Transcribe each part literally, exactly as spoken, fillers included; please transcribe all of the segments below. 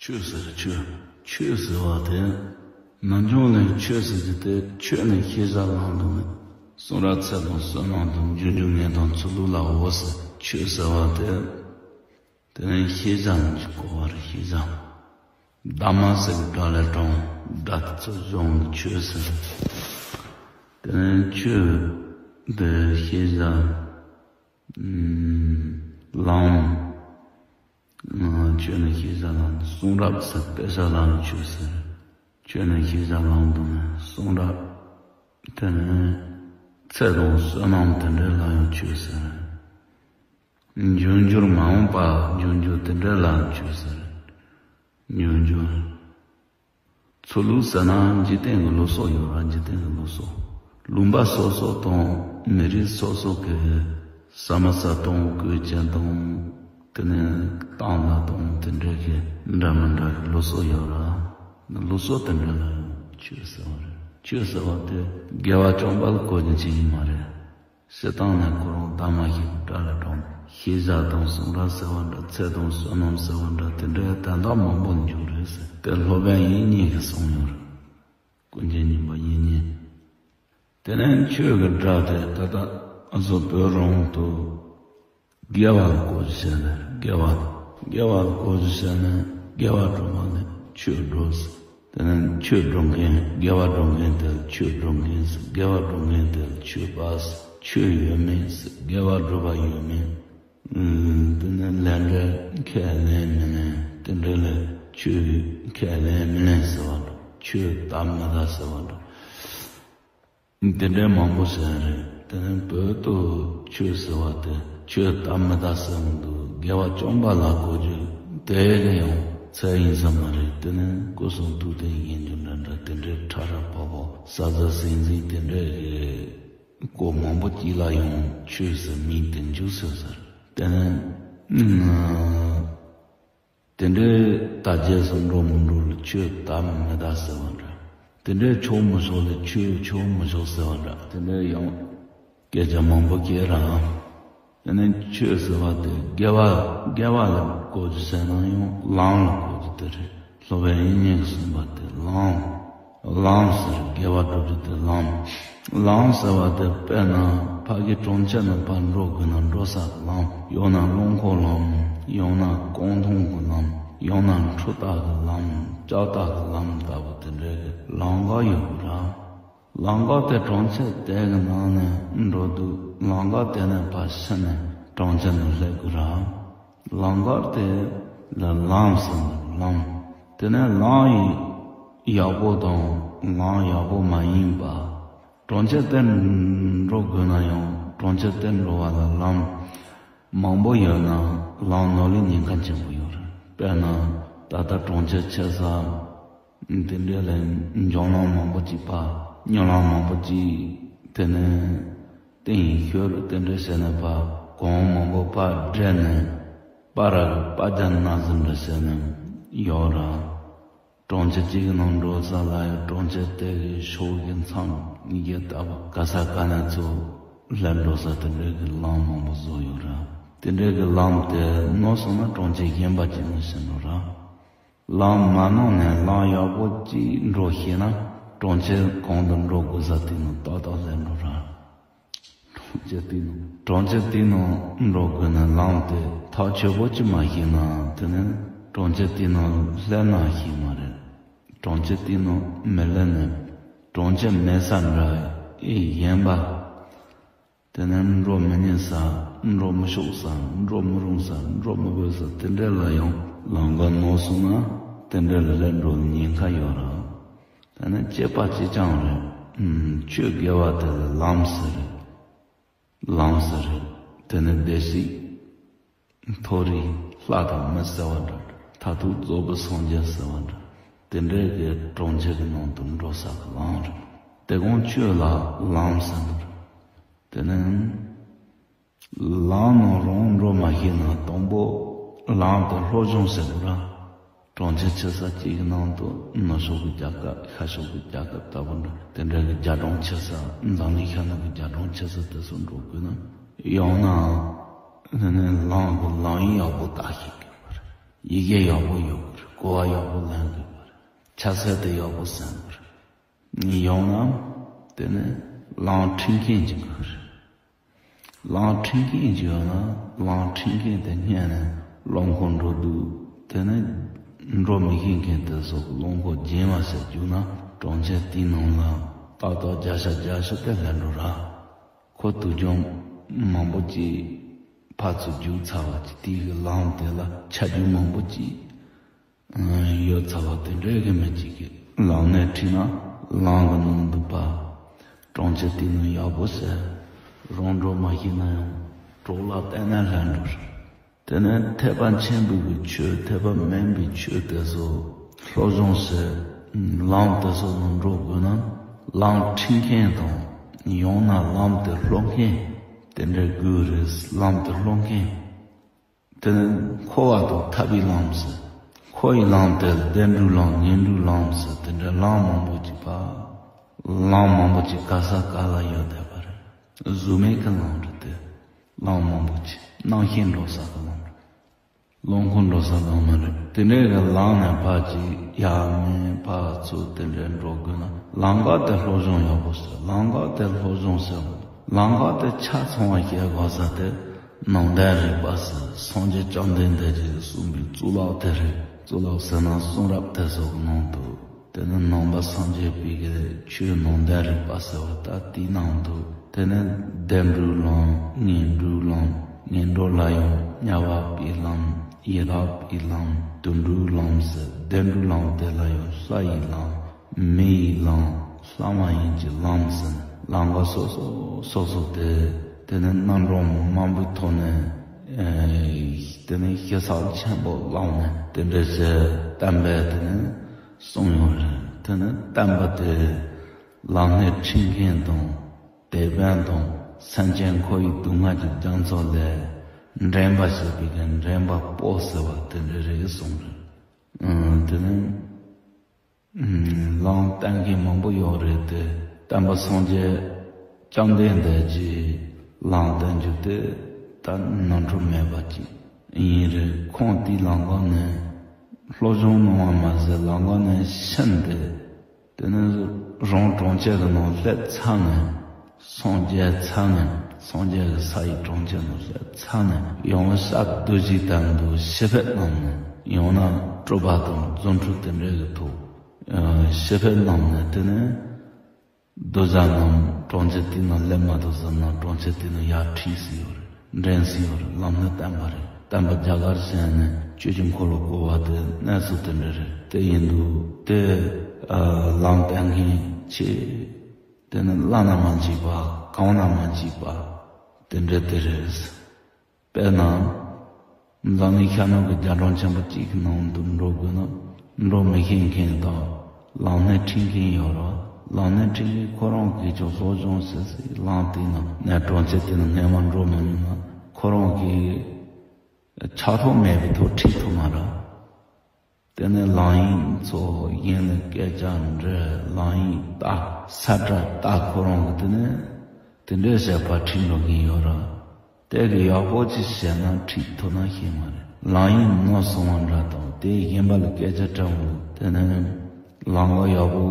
ཆོས་ཟེར་ཆོས། ཆོས་ཟེར་བ་དེ། ནམ་རྒྱུན་ལས་ཆོས་ཟེར་གྱི་དེ་ཆོས་ནི་ཤེས་བྱ་ལམ་དུ་ནི། གསུང་རབ་ཚད་དང་བསོད་ནམས་དང་འབྱུང་འགྱུར་ངེས་དང་ཚུལ་ལུགས་ལ་འོ་ཟེར་ཆོས་ཟེར་བ་དེ། དེ་ནི་ཤེས་བྱ་ནི་གོ་བ་རེད་ཤེས་བྱ། གདམས་ངག་ཟེར་གྱི་སྒྲ་ལས་དྲངས་སྒྲ་དེ་ཚོ་གཞུང་གི་ཆོས་ཟེར། དེ་ནི་ཆོས་དེ་ཤེས་བྱ། ལམ། ཆོས་ནི་ཤེས་བྱ་ལམ་གསུང་རབ་ཟེར་དཔེ་ཆ་ལ་ཡང་ཆོས་ཟེར། ཆོས་ནི་ཤེས་བྱ་ལམ་དང་ནི་གསུང་རབ། དེ་ནི་ཚད་དང་བསོད་ནམས་དེ་འདྲའི་ལ་ཡང་ཆོས་ཟེར། འབྱུང་འགྱུར་མ་འོངས་པ་འབྱུང་འགྱུར་དེ་འདྲའི་ལ་ཡང་ཆོས་ཟེར། འབྱུང་འགྱུར། ཚུལ་ལུགས་ཟེར་ན་འཇིག་རྟེན་གྱི་ལུགས་སྲོལ་ཡོད་ར། འཇིག་རྟེན་གྱི་ལུགས་སྲོལ། ལུང་པ་སོ་སོ་དང་མི་རིགས་སོ་སོ་གི་ཟ་མ་ཟ་སྟངས་གོས་ཅན་དང་། དེ་ནས་གཏམ་ལ་དང་དེ་འདྲ་གི་འདྲ་མི་འདྲ་གི་ལུགས་སྲོལ་ཡོད་ར། ལུགས་སྲོལ་དེ་འདྲ་ལ་ཆོས་ཟེར་བ་རེད། ཆོས་ཟེར་བ་དེ་དགེ་བ་བཅོམ་པ་ལ་གོ་རྒྱུ་ཅིག་ཡིན་མ་རེད། སྤྱིར་བཏང་ནས་ཁོ་རང་གདམས་ངག་ཞིག་གི་སྒྲ་ལ་དྲངས་ནས་ཤེས་བྱ་དང་གསུང་རབ་ཟེར་བ་འདྲ་ཚད་དང་བསོད་ནམས་ཟེར་བ་འདྲ་དེ་འདྲའི་དོན་དག་མང་པོ་འཇུག་རེད་ཟེར་དེ་སློབ་དཔོན་དབྱིག་གཉེན་གྱིས་གསུངས་ཡོད་རེད། ཀུན་མཁྱེན་ཉི་མ་དབྱིག་གཉེན། དེ་ནས་ཆོས་ཀྱི་སྒྲ་དེ་ད་ལྟ་ང་ཚོ་བོད་རང་དུ། དགེ་བ་ལ་གོ་རྒྱུ་བྱས་ནས་དགེ་བ། དགེ་བ་ལ་གོ་རྒྱུ་བྱས་ནས་དགེ་བ་སྒྲུབ་པ་ནི་ཆོས་སྒྲུབ་ཟེར། དེ་ནས་ཆོས་སྒྲུབ་མཁན་དགེ་བ་སྒྲུབ་མཁན་དེ་ལ་ཆོས་སྒྲུབ་མཁན་ཟེར། དགེ་བ་སྒྲུབ་མཁན་དེ་ལ་ཆོས་པ་ཟེར། ཆོས་ཡོད་མེད་ཟེར། དགེ་བ་སྒྲུབ་པ་ཡོད་མེད། དེ་ནས་ལས་འབྲས་ཁས་ལེན་མི་ལེན་དེ་འདྲ་ལ་ཆོས་ཁས་ལེན་མི་ལེན་ཟེར་བ་འདྲ། ཆོས་དག་མི་དག་ཟེར་བ་འདྲ། དེ་འདྲའི་མང་པོ་ཟེར་རེད། དེ་ནས་བོད་དུ་ཆོས་ཟེར་བ་དེ་ཆོས་དག་མི་དག་ཟེར་མི་འདུག་དགེ་བ་བཅོམ་པ་ལ་གོ་རྒྱུ་དེ་གི་ཡང་ཚད་ཡིན་ས་མ་རེད། དེ་ནས་སྐུ་གསུང་ཐུགས་རྟེན་ཡིན་རྒྱུ་འདྲ་འདྲ་དེ་འདྲའི་ཁྲ་ར་ཕོ་ཕོ་ཟ་ཟ་ཟིང་ཟིང་དེ་འདྲའི་གི་སྐོར་མང་པོ་ཅིག་ལ་ཡང་ཆོས་ཟེར་མིང་དེ་འཇུག་ཟེར་ཟེར། དེ་ནས་དེ་འདྲའི་དར་རྒྱས་སུ་འགྲོ་མི་འགྲོ་ལ་ཆོས་དག་མི་དག་ཟེར་བ་འདྲ། དེ་འདྲའི་ཆོག་མི་ཆོག་ལ་ཆོས་ཆོག་མི་ཆོག་ཟེར་བ་འདྲ། དེ་འདྲའི་ཡང་སྐད་ཆ་མང་པོ་སྐྱེ་ར། དེ་ནས་ཆོས་ཟེར་བ་དེ་དགེ་བ་དགེ་བ་ལ་གོ་རྒྱུ་བྱས་ན་ཡང་ལམ་ལ་གོ་རྒྱུ་དེ་རེད། སློབ་དཔོན་དབྱིག་གཉེན་གྱིས་གསུངས་པ་དེ་ལམ། ལམ་ཟེར་དགེ་བ་སྒྲུབ་རྒྱུ་དེ་ལམ། ལམ་ཟེར་བ་དེ་དཔེར་ན་ཕ་གི་གྲོང་ཁྱེར་ནང་ཕར་འགྲོ་དགོས་ན་འགྲོ་ས་གི་ལམ། ཡང་ན་རླངས་འཁོར་ལམ། ཡང་ན་རྐང་ཐང་གི་ལམ། ཡང་ན་འཕྲུལ་རྟ་གི་ལམ། ལྕགས་རྟ་གི་ལམ་ལྟ་བུ་དེ་འདྲའི་གི་ལམ་འགག་ཡོད་དགོས་ར། ལམ་འགག་དེ་གྲོང་ཁྱེར་དེ་གི་ནང་ནས་འགྲོ་དུས་ལམ་འགག་དེ་ནས་ཕར་ཕྱིན་ནས་གྲོང་ཁྱེར་ནང་སླེབས་དགོས་ར། ལམ་འགག་དེ་ལ་ལམ་ཟེར་ནི་ལམ། དེ་ནས་ལམ་ཡག་པོ་དང་ལམ་ཡག་པོ་མ་ཡིན་པ། གྲོང་ཁྱེར་དེར་འགྲོ་དགོས་ན་ཡང་གྲོང་ཁྱེར་དེར་འགྲོ་བ་ལ་ལམ་མང་པོ་ཡོད་ན་ལམ་ནོར་ལུག་ཉེན་ཁ་ཆེན་པོ་ཡོད་རེད། དཔེར་ན་ད་ལྟ་གྲོང་ཁྱེར་ཆེ་ས་དེ་འདྲ་ལ་འཇམ་ལམ་མང་པོ་ཅིག་ཕར་སྨྱུག་ལམ་མང་པོ་ཅིག་དེ་ནས་སྟེང་ཤོར་དེ་འདྲ་བྱས་ནས་ཕར་གོང་མང་པོ་ཕར་བསྒྲིལ་ནས་པར་ར་གི་པར་རྒྱག་ན་ཟིན་འདྲ་བྱས་ནས་ཡོད་ར། གྲོང་ཁྱེར་གཅིག་གི་ནང་འགྲོ་ས་ལ་ཡང་གྲོང་ཁྱེར་དེ་གི་ཕྱོགས་ཀྱི་མཚམས་གཉིས་ཀྱི་ལྟ་བུ་ག་ས་ག་ནས་ཚུར་སླེབས་འགྲོ་ས་དེ་འདྲ་གི་ལམ་མང་པོ་བཟོ་ཡོད་ར། དེ་འདྲ་གི་ལམ་དེ་ནོར་སོང་ན་གྲོང་ཁྱེར་གཞན་པ་ཅིག་ནང་ཕྱིན་འགྲོ་ར། ལམ་མ་ནོར་ནས་ལམ་ཡག་པོ་ཅིག་འགྲོ་ཤེས་ན་གྲོང་ཁྱེར་གང་དུ་འགྲོ་དགོས་ས་དེ་ནང་ཏག་ཏག་སླེབས་འགྲོ་ར། གྲོང་ཁྱེར་དེའི་ནང་། གྲོང་ཁྱེར་དེའི་ནང་འགྲོ་དགོས་ན་ལམ་དེ་ཐག་ཆོད་པོ་ཅིག་མ་ཤེས་ན་དེ་ནི་གྲོང་ཁྱེར་དེའི་ནང་སླེབས་ན་ཤེས་མ་རེད། གྲོང་ཁྱེར་དེའི་ནང་མི་སླེབས་ནས་གྲོང་ཁྱེར་མེད་ས་འདྲ་ཨེ་ཡིན་པ། དེ་ནི་འགྲོ་མི་ཉན་ས། འགྲོ་མི་ཆོག་ས། འགྲོ་མི་རུང་ས། འགྲོ་མི་དགོས་ས་དེ་འདྲ་ལ་ཡང་ལམ་ཁ་ནོར་སོང་ན་དེ་འདྲ་ལ་སླེབས་འགྲོ་ཉེན་ཁ་ཡོད་ར། ད་ནི་སྐྱེས་པ་གཅིག་རྐྱང་རེད། ཨུམ། ཆོས་དགེ་བ་དེ་ལ་ལམ་ཟེར་རེད། ལམ་ཟེར་རེད། དེ་ནི་བདེ་གཤེགས། མཐོ་རིས་ལྷ་དང་མི་ཟེར་བ་འདྲ། མཐར་ཐུག་རྫོགས་པའི་སངས་རྒྱས་ཟེར་བ་འདྲ། དེ་འདྲའི་གི་གྲོང་ཁྱེར་གི་ནང་དུ་འགྲོ་ས་གི་ལམ་རེད། དེ་གོང་ཆོས་ལ་ལམ་ཟེར་འདུག་དེ་ནི། ལམ་ནང་རང་འགྲོ་མ་ཤེས་ན་དང་པོ་ལམ་དེ་སློབ་སྦྱོང་ཟེར་དགོས་ར། གྲོང་ཁྱེར་ཆེ་ས་གཅིག་གི་ནང་དུ་ནུབ་ཕྱོགས་ཀྱི་རྒྱལ་ཁབ་ཤར་ཕྱོགས་ཀྱི་རྒྱལ་ཁབ་ལྟ་བུ་འདྲ་དེ་འདྲ་གི་རྒྱལ་གྲོང་ཆེ་ས་འཛམ་གླིང་ཤར་ནུབ་ཀྱི་རྒྱལ་གྲོང་ཆེ་ས་དེ་ཚོ་འགྲོ་དགོས་ན་ཡང་ན་ནི་ལམ་གི་ལམ་ཡིག་ཡག་པོ་བལྟ་ཤེས་དགོས་པ་རེད། ཡི་གེ་ཡག་པོ་ཡོད་དགོས་རེད། གོ་བ་ཡག་པོ་ལེན་དགོས་པ་རེད། ཆ་ཚད་དེ་ཡག་པོ་གསན་དགོས་རེད། ཡང་ན་དེ་ནི་ལམ་ཁྲིད་མཁན་ཅིག་དགོས་རེད། ལམ་ཁྲིད་མཁན་ཅིག་ཡོད་ན་ལམ་ཁྲིད་མཁན་དེ་སྔོན་ནས་རླངས་འཁོར་འགྲོ་དུས་དེ་ནི་འགྲོ་མི་ཤེས་མཁན་དེ་ཚོ་གི་རླངས་འཁོར་རྗེས་མ་ཟེར་རྒྱུགས་ན་གྲོང་ཁྱེར་དེའི་ནང་ལ་ཏག་ཏག་བརྒྱ་ཆ་བརྒྱ་ཆ་དེ་ལེན་འགྲོ་ར། ཁོ་དུག་སྦྱོང་མང་པོ་ཅིག་ཕར་ཚུར་རྒྱུགས་ཚར་བ་ཅིག་དེའི་གི་ལམ་དེ་ལ་ཆ་རྒྱུས་མང་པོ་ཅིག་ཡོད་ཚར་བ་དེ་འདྲའི་གི་མི་གཅིག་གིས་ལམ་སྣེ་ཁྲིད་ན་ལམ་གི་ནང་དུ་ཕར་གྲོང་ཁྱེར་དེའི་ནང་ཡག་པོ་ཟེར། རང་འགྲོ་མ་ཤེས་ན་ཡང་གྲོགས་ལ་བསྟན་ནས་ལྷན་འགྲོ་རེད། དེ་ནས་ཐེག་པ་ཆེན་པོའི་གི་ཆོས་ཐེག་པ་དམན་པའི་ཆོས་དེ་ཚོ་སློབ་སྦྱོང་ཟེར། ལམ་དེ་ཚོ་ནང་འགྲོ་དགོས་ན་ལམ་ཁྲིད་མཁན་དང་ཡང་ན་ལམ་དེ་སློབ་མཁན་དེ་འདྲ་དགོས་རེད། ལམ་དེ་སློབ་མཁན། དེ་ནི་འཁོར་བ་དང་ཐར་པའི་ལམ་ཟེར། འཁོར་བའི་ལམ་དེ་བདེ་འགྲོའི་ལམ་ངན་འགྲོའི་ལམ་ཟེར། དེ་འདྲའི་ལམ་མང་པོ་ཅིག་ཕར། ལམ་མང་པོ་ཅིག་ག་ས་ག་ལ་ཡོད་བསྡད་པ་རེད། གཟུགས་མེད་ཀྱི་ལམ་རེད་དེ། ལམ་མང་པོ་ཅིག་རྣམ་ཤེས་འགྲོ་ས་གི་ལམ་རེད། རླངས་འཁོར་འགྲོ་ས་ལམ་མ་རེད། དེ་འདྲའི་གི་ལམ་ནས་ཕར་ཅིག་ཡར་མར་ཕར་ཚུར་དེ་འདྲའི་འགྲོ་དགོས་ན་ལམ་ཁ་དེ་སློབ་སྦྱོང་ཡག་པོ་ཟེར། ལམ་ཁ་དེ་སློབ་སྦྱོང་ཟེར། ལམ་ཁ་དེ་ཆ་ཚང་བ་བཤད་དགོས་ས་དེ་ནང་བསྟན་རིག་པ་ཟེར། སངས་རྒྱས་བཅོམ་ལྡན་འདས་ཀྱིས་གསུངས་པའི་གཙུག་ལག་དེ་རེད། གཙུག་ལག་ཟེར་ན་གསུང་རབ་དེ་ཚོ་གི་ནང་དུ། དེ་ནི་ནང་པ་སངས་རྒྱས་པའི་གི་ཆོས་ནང་བསྟན་རིག་པ་ཟེར་བ་ད་དེའི་ནང་དུ། དེ་ནི་བདེ་འགྲོའི་ལམ་ངན་འགྲོའི་ལམ། ངན་འགྲོ་ལ་ཡང་དམྱལ་བ་པའི་ལམ། ཡི་དྭགས་པའི་ལམ། དུད་འགྲོའི་ལམ་ཟེར། བདེ་འགྲོའི་ལམ་དེ་ལ་ཡང་ས་ཡི་ལམ། མི་ཡི་ལམ། ལྷ་མ་ཡིན་གྱི་ལམ་ཟེར། ལམ་ཁ་སོ་སོ་སོ་སོ་དེ། དེ་ནི་རྣམ་གྲངས་མང་པོའི་ཐོག་ནས། ཨེ། དེ་ནི་ཞིབ་ཚགས་ཆེན་པོ་བླངས་ནས་དེ་འདྲ་ཟེར་བསྟན་པའི་དེ་ནི། གསུངས་ཡོད་རེད། དེ་ནི་བསྟན་པ་དེ་ལམ་སྣེ་ཁྲིད་མཁན་དང་དེད་དཔོན་དང་སེམས་ཅན་འཁོར་བའི་སྡུག་བསྔལ་གྱི་རྒྱ་མཚོ་ལས་འདྲེན་པ་ཞེས་པའི་གི་འདྲེན་པ་པོ་ཟེར་བ་དེ་འདྲ་རེད་གསུངས་རེད། ཨང་། དེ་ནི་ཨང་། ལམ་བསྟན་མཁན་མང་པོ་ཡོད་རེད་དེ། བསྟན་པ་སངས་རྒྱས་བཅོམ་ལྡན་འདས་ཀྱིས་ལམ་བསྟན་རྒྱུ་དེ་ད་ནོར་འཁྲུལ་མེད་པ་ཅིག་ཡིན་རེད། ཁོང་དེའི་ལམ་ཁ་ནས་སློབ་སྦྱོང་གནང་བ་མ་ཟད་ལམ་ཁ་ནས་ཕྱིན་ཏེ། དེ་ནས་རང་གྲོང་ཁྱེར་གྱི་ནང་སླེབས་ཚར་ནས། སངས་རྒྱས་ཚར་ནས་སངས་རྒྱས་ཀྱི་ས་ཡི་གྲོང་ཁྱེར་ནང་སླེབས་ཚར་ནས་ཡང་ན་ས་རྡོ་རྗེ་གདན་དུ་ཞིབ་དཔྱད་གནང་ནས། ཡང་ན་སྤྲུལ་པ་དང་རྫུ་འཕྲུལ་དེ་འདྲའི་གི་ཐོག་ཞིབ་དཔྱད་གནང་ནས། དེ་ནས་རྡོ་རྗེ་རྣམས་གྲོང་ཁྱེར་དེ་ནང་སླེབས་མ་ཐུབ་ཟེར་ན་གྲོང་ཁྱེར་དེ་ནང་ཡར་ཁྲིད་སྲིད་ཡོད་རེད། འདྲེན་སྲིད་ཡོད་རེད། ལམ་སྣེ་བསྟན་པ་རེད། བསྟན་པ་རྒྱ་གར་གཞན་ནས་ཆོས་ཀྱི་འཁོར་ལོ་བསྐོར་བ་དེ་གནས་ཚུལ་དེ་འདྲ་རེད། དེ་ཡིན་དུས་དེ་ལམ་བསྟན་མཁན་ཆེ། དེ་ནི་བླ་ན་མ་མཆིས་པ། གང་ན་མ་མཆིས་པ། དེ་འདྲ་དེ་རེད། དཔེར་ན། འཛམ་གླིང་ཤར་ནུབ་ཀྱི་རྒྱ་གྲམ་ཆེན་པོ་གཅིག་གི་ནང་དུ་འགྲོ་དགོས་ན། འགྲོ་མི་ཤེས་མཁན་དང་། ལམ་སྣེ་ཁྲིད་མཁན་ཡོད་རེད། ལམ་སྣེ་ཁྲིད་མཁན་ཁོ་རང་གིས་ཀྱང་སློབ་སྦྱོང་བྱེད་སའི་ལམ་དེ་ནང་ནས་གྲོང་ཁྱེར་དེ་ནང་སྔོན་མ་འགྲོ་མ་མྱོང་ན། ཁོ་རང་གིས་ཆགས་ཐོགས་མེད་པའི་ཐོག་ཁྲིད་ཐུབ་མ་རེད། དེ་ནས་ལམ་ཡིག་ཚོ་གཞན་ལ་སྐད་ཆ་འདྲི། ལམ་ཡིག་ལྟ། ས་ཁྲ་ལྟ། ཁོ་རང་གིས་དེ་ནས་དེ་འདྲའི་བྱས་པ་ཁྲིད་འགྲོ་མཁན་ཡོད་རེད། དེ་གི་ཡག་པོ་ཅིག་བྱས་ན་ཁྲིད་ཐུབ་ན་ཤེས་མ་རེད། ལམ་ཡིག་ནོར་སོང་བ་འདྲ་དང་། དེ་གཞན་པ་ལ་སྐད་ཆ་དྲི་འོང་། དེ་ནས་ལམ་ཁ་ཡག་པོ་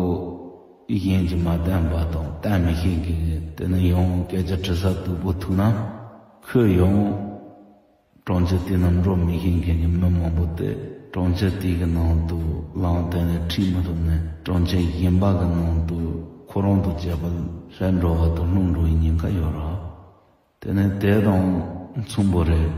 གཞན་གྱིས་མ་བསྟན་པ་དང་། བསྟན་མི་ཤེས་མཁན་གྱིས་དེ་ནས་ཡང་སྐད་ཆ་དྲི་ས་སྡུག་པོ་ཐུག་ན། ཁོས་ཡང་གྲོང་ཁྱེར་དེ་ནང་འགྲོ་མི་ཤེས་མཁན་གྱི་མི་མང་པོ་དེ་གྲོང་ཁྱེར་དེ་གི་ནང་དུ་ལམ་དེ་ནས་ཁྲིད་མི་ཐུབ་ནས། གྲོང་ཁྱེར་གཞན་པ་གི་ནང་དུ་ཁོ་རང་དང་བཅས་པ་ལ་འགྲོ་བ་དང་ལྷུང་འགྲོ་བའི་ཉེན་ཁ་ཡོད་རེད། དེ་ནས་དེ་དང་མཚུངས་པོ་རེད།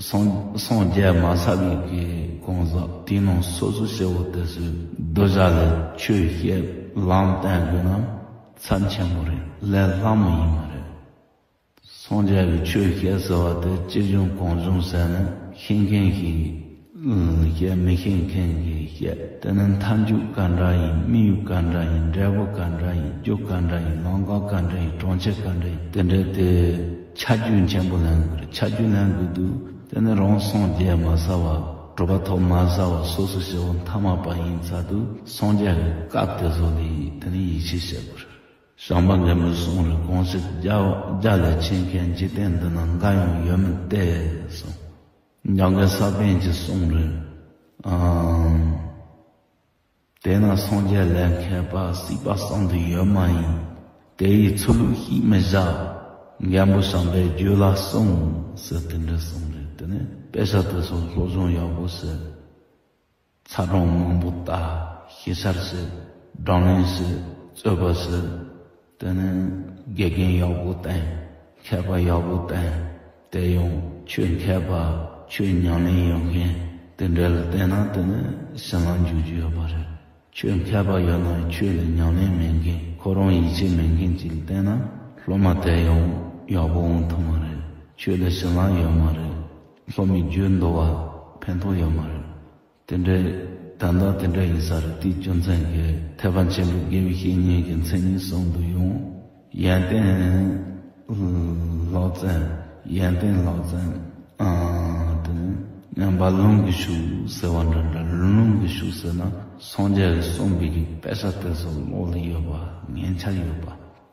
སངས་སངས་རྒྱས་མ་ཚར་བའི་གི་གང་ཟག་དེའི་ནང་སོ་སོ་སྐྱེ་བོ་དེ་ཚོས་གདུལ་བྱ་ལ་ཆོས་བཤད་ལམ་བསྟན་དགོས་ན་ཚབས་ཆེན་པོ་རེད། ལས་སླ་མོ་ཡིན་མ་རེད། སངས་རྒྱས་ཀྱི་ཆོས་བཤད་ཟེར་བ་དེ་ཅི་བྱུང་གང་བྱུང་ཟེར་ནས་ཤེས་མཁན་གྱིས་བཤད། མི་ཤེས་མཁན་གྱིས་བཤད། དེ་ནི་མཐའ་མཇུག་ག་འདྲ་ཡིན། དམིགས་ཡུལ་ག་འདྲ་ཡིན། འབྲས་བུ་ག་འདྲ་ཡིན། རྒྱུ་ག་འདྲ་ཡིན། ལམ་ཁ་ག་འདྲ་ཡིན། གྲོང་ཁྱེར་ག་འདྲ་ཡིན། དེ་འདྲ་དེ་ཆ་རྒྱུས་ཆེན་པོ་ལེན་དགོས་རེད། ཆ་རྒྱུས་ལེན་དགོས་དུས་དེ་ནི་རང་སངས་རྒྱས་མ་ཚར་བ། གྲུབ་པ་ཐོབ་མ་ཚར་བ། སོ་སོ་སྐྱེ་བོ་ཐ་མལ་པ་ཡིན་ཚར་དུས་སངས་རྒྱས་ཀྱི་བཀའ་དེ་ཚོ་ལ་དེ་ནི་ཡིད་ཆེས་བྱེད་དགོས་རེད། བྱམས་པ་མགོན་པོས་གསུངས་རེད། གང་ཕྱིར་རྒྱ་རྒྱ་ལས་ཆེ་མཁན་འཇིག་རྟེན་འདི་ན་འགའ་ཡང་ཡོད་མིན་ཏེ་གསུངས། འཇམ་མགོན་ས་པཎ་གྱིས་གསུངས་རེད། ཨང་ དེས་ན་སངས་རྒྱས་ལས་མཁས་པ་སྲིད་པ་གསུམ་དུ་ཡོད་མ་ཡིན། དེ་ཡི་ཚུལ་ལུགས་ཤེས་མི་བྱ། མགོན་པོ་བྱམས་པས་རྒྱུད་ལ་གསུངས་ཟེར་དེ་འདྲ་གསུངས་རེད། དེ་ནས་དཔེ་ཆ་དེ་ཚོ་སློབ་སྦྱོང་ཡག་པོ་བྱེད། ཚ་གྲང་མང་པོ་ལྟ། ཤེས་བྱར་བྱེད། བགྲོ་གླེང་བྱེད། རྩོད་པ་བྱེད། དེ་ནས་དགེ་རྒན་ཡག་པོ་བསྟེན། མཁས་པ་ཡག་པོ་བསྟེན། དེ་ཡང་ཆོས་མཁས་པ། ཆོས་ཉམས་ལེན་ཡོད་མཁན་དེ་འདྲ་ལ་བསྟེན་ན་དེ་ནི་ཕྱི་ནང་འགྱུར་རྒྱུ་ཡོད་པ་རེད། ཆོས་མཁས་པ་ཡོད་ན་ཆོས་ལ་ཉམས་ལེན་མེད་མཁན། ཁོ་རང་ཡིད་ཆེས་མེད་མཁན་ཅིག་ལ་བསྟེན་ན་སློབ་མ་དེ་ཡང་ཡག་པོ་འོང་ཐུབ་མ་རེད། ཆོས་ལ་ཕྱི་ནང་ཡོད་མ་རེད། སློབ་མའི་རྒྱུད་འདུལ་བ་ཕན་ཐོགས་ཡོད་མ་རེད། དེ་འདྲའི་ད་ལྟ་དེ་འདྲ་ཡིན་ས་རེད། དེའི་རྒྱུ་མཚན་གྱིས་ཐེག་པ་ཆེན་པོའི་དགེ་བའི་བཤེས་གཉེན་གྱི་མཚན་ཉིད་གསུམ་དུ་ཡང་ཡོན་ཏན་སློབ་ཚན། ཡོན་ཏན་སློབ་ཚན། ཨ། དེ་ནས་ངན་པ་ལུང་གིས་ཞུགས་ཟེར་བ་འདྲ་འདྲ། ལུང་གིས་ཞུགས་ཟེར་ན་སངས་རྒྱས་ཀྱིས་གསུངས་པའི་གི་དཔེ་ཆ་དེ་ཚོ་ཀློག་ལ་ཡོད་པ། ཉན་འཆར་ཡོད་པ།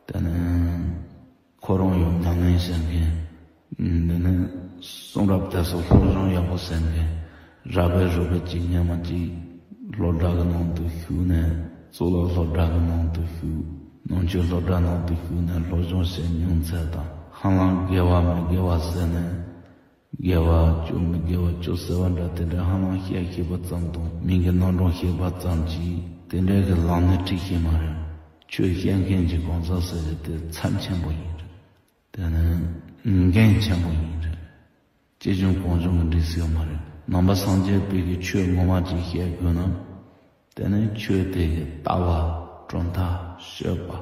དེ་ནས་ཁོ་རང་ཡང་ཉམས་ལེན་བྱེད་མཁན། འདི་ནི་གསུང་རབ་དེ་ཚོ་སློབ་སྦྱོང་ཡག་པོ་བྱེད་མཁན། རབ་དཔལ་རུས་སྦལ་གྱིས་སྔོན་མ་ཅིག་སློབ་གྲྭ་གི་ནང་དུ་ཞུགས་ནས། གཙུག་ལག་སློབ་གྲྭ་གི་ནང་དུ་ཞུགས། ནང་ཆོས་སློབ་གྲྭ་ནང་དུ་ཞུགས་ནས་སློབ་སྦྱོང་བྱེད་མྱོང་ཚད་དང་། ཧ་ལམ་དགེ་བ་མི་དགེ་བ་ཟེར་ནས། དགེ་བ་བཅུ་མི་དགེ་བ་བཅུ་ཟེར་བ་འདྲ་དེ་འདྲ་ཧ་ལམ་བཤད་ཤེས་པ་ཙམ་དང་། མིང་གི་རྣམ་གྲངས་ཤེས་པ་ཙམ་གྱིས་དེ་འདྲའི་གི་ལམ་སྣེ་ཁྲིད་ཤེས་མ་རེད། ཆོས་བཤད་མཁན་གྱི་གང་ཟག་ཟེར་རྒྱུ་དེ་ཚབས་ཆེན་པོ་ཡིན་རེད། དེ་ནི་འགན་ཆེན་པོ་ཡིན་རེད། ཅི་བྱུང་གང་བྱུང་གི་འགྲིག་སྲིད་ཡོད་མ་རེད། ནང་པ་སངས་རྒྱས་པའི་གི་ཆོས་ངོ་མ་ཅིག་བཤད་དགོས་ན། དེ་ནི་ཆོས་དེ་གི་ལྟ་བ། གྲུབ་མཐའ། སྤྱོད་པ།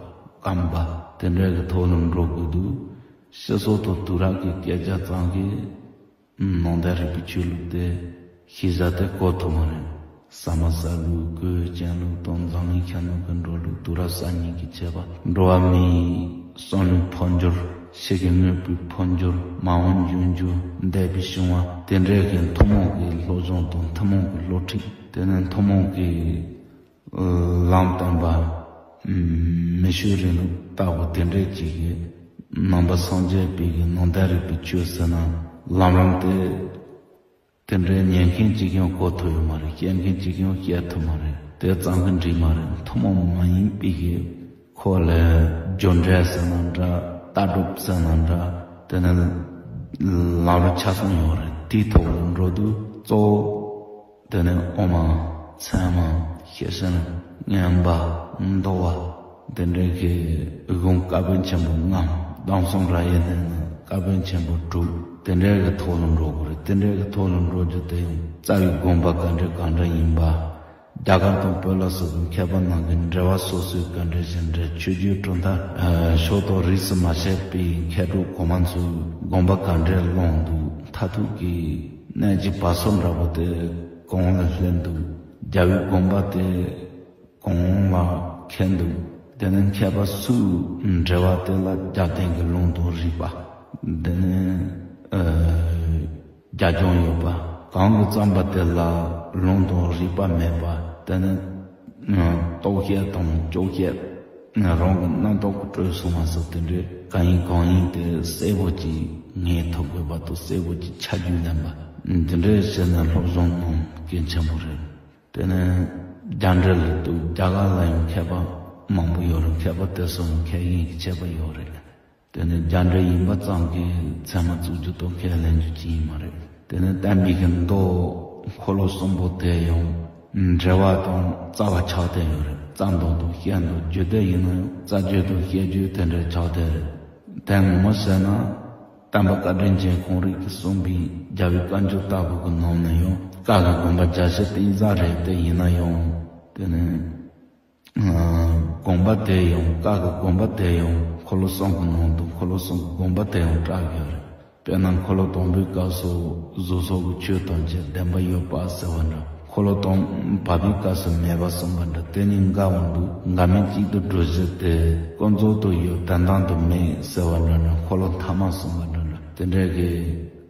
བརྩམས་པ། དེ་འདྲའི་གི་ཐོག་ལ་འགྲོ་དགོས་འདུག། སྤྱི་ཚོགས་དང་དུས་རབས་ཀྱི་སྐད་ཆ་ཙམ་གྱིས་ནང་བསྟན་རིག་པའི་ཆོས་ལུགས་དེ་ཤེས་བྱ་དེ་གོ་ཐུབ་མ་རེད། ཟ་མ་ཟ་ལུགས། གོས་གྱོན་ལུགས་དང་། འཛམ་གླིང་ཁྱིམ་ནང་གི་འགྲོ་ལུགས། དུས་རབས་གསར་རྙིང་གི་ཁྱད་པར། འགྲོ་བ་མིའི་བསམ་བློའི་འཕོ་འགྱུར། ཕྱི་གི་དངོས་པོའི་འཕོ་འགྱུར། མ་འོངས་འབྱུང་འགྱུར། འདས་པའི་བྱུང་བ། དེ་འདྲའི་གི་ཐུན་མོང་གི་སློབ་སྦྱོང་དང་། ཐུན་མོང་གི་སློབ་ཁྲིད། དེ་ནས་ཐུན་མོང་གི་ལམ་སྟོན་པ། མི་ཆོས་རིང་ལུགས་ལྟ་བུ་དེ་འདྲའི་ཅིག་གིས་ནང་པ་སངས་རྒྱས་པའི་གི་ནང་བསྟན་རིག་པའི་ཆོས་ཟེར་ན་ལམ་རིམ་དེ། དེ་འདྲའི་ཉན་མཁན་གཅིག་ཀྱང་གོ་ཐུབ་ཡོད་མ་རེད། བཤད་མཁན་གཅིག་ཀྱང་བཤད་ཐུབ་མ་རེད། དེ་ཙམ་གྱིས་འགྲིག་མ་རེད། ཐུན་མོང་མ་ཡིན་པའི་གི་ཁོ་ལ་རྒྱུ་འབྲས་ཟེར་ན་འདྲ། ལྟ་གྲུབ་ཟེར་ན་འདྲ། དེ་ནི་ལམ་རིམ་ཆ་ཚང་ཡོད་རེད། དེའི་ཐོག་ལ་འགྲོ་དུས་གཙོ་བོ། དེ་ནས་དབུ་མ། ཚད་མ། ཤེར་ཕྱིན། མངོན་པ། མདོ་བ། དེ་འདྲའི་གི་གཞུང་བཀའ་པོད་ཆེན་པོ་ལྔ། སྡོམ་གསུམ་རབ་དབྱེ་ནས་ནི་བཀའ་པོད་ཆེན་པོ་དྲུག། དེ་འདྲའི་གི་ཐོག་ལ་འགྲོ་དགོས་རེད། དེ་འདྲའི་གི་ཐོག་ལ་འགྲོ་རྒྱུ་དེ་ཡང་རྩ་བའི་དགོངས་པ་ག་འདྲ་ག་འདྲ་ཡིན་པ། རྒྱ་གར་དང་བོད་ལ་སོགས་པའི་མཁས་པ་རྣམས་ཀྱི་འགྲེལ་པ་སོ་སོའི་ག་འདྲ་ཞིག་འགྲེལ། ཆོས་བརྒྱུད་གྲུབ་མཐའ་ཕྱོགས་གཏོགས་རིས་སུ་མ་ཆད་པའི་མཁས་གྲུབ་གོང་མ་ཚོས་དགོངས་པ་ག་འདྲ་བླངས་འདུག། མཐར་ཐུག་གི་གནད་ཀྱི་བར་སོ་འདྲ་པོ་དེ་གང་ལ་སླེབས་འདུག། རྒྱལ་བའི་དགོངས་པ་དེ་གང་ལ་འཁེལ་འདུག། དེ་ནས་མཁས་པ་སུས་འགྲེལ་པ་དེ་ལ་རྒྱབ་རྟེན་གྱི་ལུང་དང་རིགས་པ། དེ་ནས་ཨ་རྒྱབ་ལྗོངས་ཡོད་པ། གང་གིས་བརྩམས་པ་དེ་ལ་ལུང་དང་རིགས་པ་མེད་པ། དེ་ནས་ཨ་རྟོག་བཤད་དང་སྐྱོ་བཤད། རང་གི་རྣམ་རྟོག་གིས་སྤྲོས་སོང་བ་སོགས་དེ་འདྲའི་གང་ཡིན་གང་ཡིན་དེ་གསལ་པོ་ཅིག་ངེས་ཐུབ་དགོས་པ་དང་། གསལ་པོ་ཅིག་ཆ་རྒྱུས་ལེན་པ། འདི་འདྲའི་བྱས་ནས་སློབ་སྦྱོང་གནང་གལ་ཆེན་པོ་རེད། དེ་ནས་རྒྱ་འགྲེལ་ལ་འདུག། རྒྱ་གར་ལ་ཡང་མཁས་པ་མང་པོ་ཡོད་རེད། མཁས་པ་དེ་ཚོ་ཡང་མཁས་དབྱིངས་ཀྱི་ཁྱད་པར་ཡོད་རེད། དེ་ནས་རྒྱ་འགྲེལ་ཡིན་པ་ཙམ་གྱིས་ཚད་མ་བཙུགས་རྒྱུ་དང་ཁས་ལེན་རྒྱུ་ཅི་ཡིན་མ་རེད། དེ་ནས་བསྟན་པའི་གི་མདོ་འཁོར་ལོ་གསུམ་པོ་དེ་ཡང་འགྲེལ་པ་དང་རྩ་བ་ཆགས་བསྡད་ཡོད་རེད། རྩ་མདོ་དང་བཤད་མདོ། རྒྱུད་སྡེ་ཡིན་ན་ཡང་རྩ་རྒྱུད་དང་བཤད་རྒྱུད་དེ་འདྲ་ཆགས་བསྡད་རེད། དེ་ངོ་མ་བཤད་ན། བསྟན་པ་བཀའ་དྲིན་ཅན་ཁོང་རང་གིས་གསུངས་པའི་རྒྱལ་བའི་བཀའ་འགྱུར་ལྟ་བུ་གི་ནང་ནས་ཡང་བཀའ་གི་དགོངས་པ་རྒྱ་ཆེར་བསྟན་ས་རེད། དེ་ཡིན་ན་ཡང་དེ་ནི་ཨ་དགོངས་པ་དེ་ཡང་། བཀའ་གི་དགོངས་པ་དེ་ཡང་འཁོར་ལོ་གསུམ་གྱི་ནང་དུ་འཁོར་ལོ་གསུམ་གྱི་དགོངས་པ་དེ་ཡང་བཀྲལ་ཡོད་རེད། དཔེར་ན་འཁོར་ལོ་དང་པོའི་སྐབས་སུ་གཟུགས་སོགས་ཀྱི་ཆོས་ཐམས་ཅད་བདེན་པ་ཡོད་པ་ཟེར་བ་འདྲ། འཁོར་ལོ་དང་བར་པའི་སྐབས་སུ་མེད་པ་གསུངས་པ་འདྲ། དེ་གཉིས་འགལ་བ་འདུག། འགལ་མིན་གཅིག་ཏུ་སྒྲུབ་བྱེད་དེ། ཀུན་རྫོབ་ཏུ་ཡོད། དོན་དམ་དུ་མེད་ཟེར་བ་འདྲ་འདྲ། འཁོར་ལོ་ཐ་མ་གསུངས་པ་འདྲ་འདྲ། དེ་འདྲའི་གི་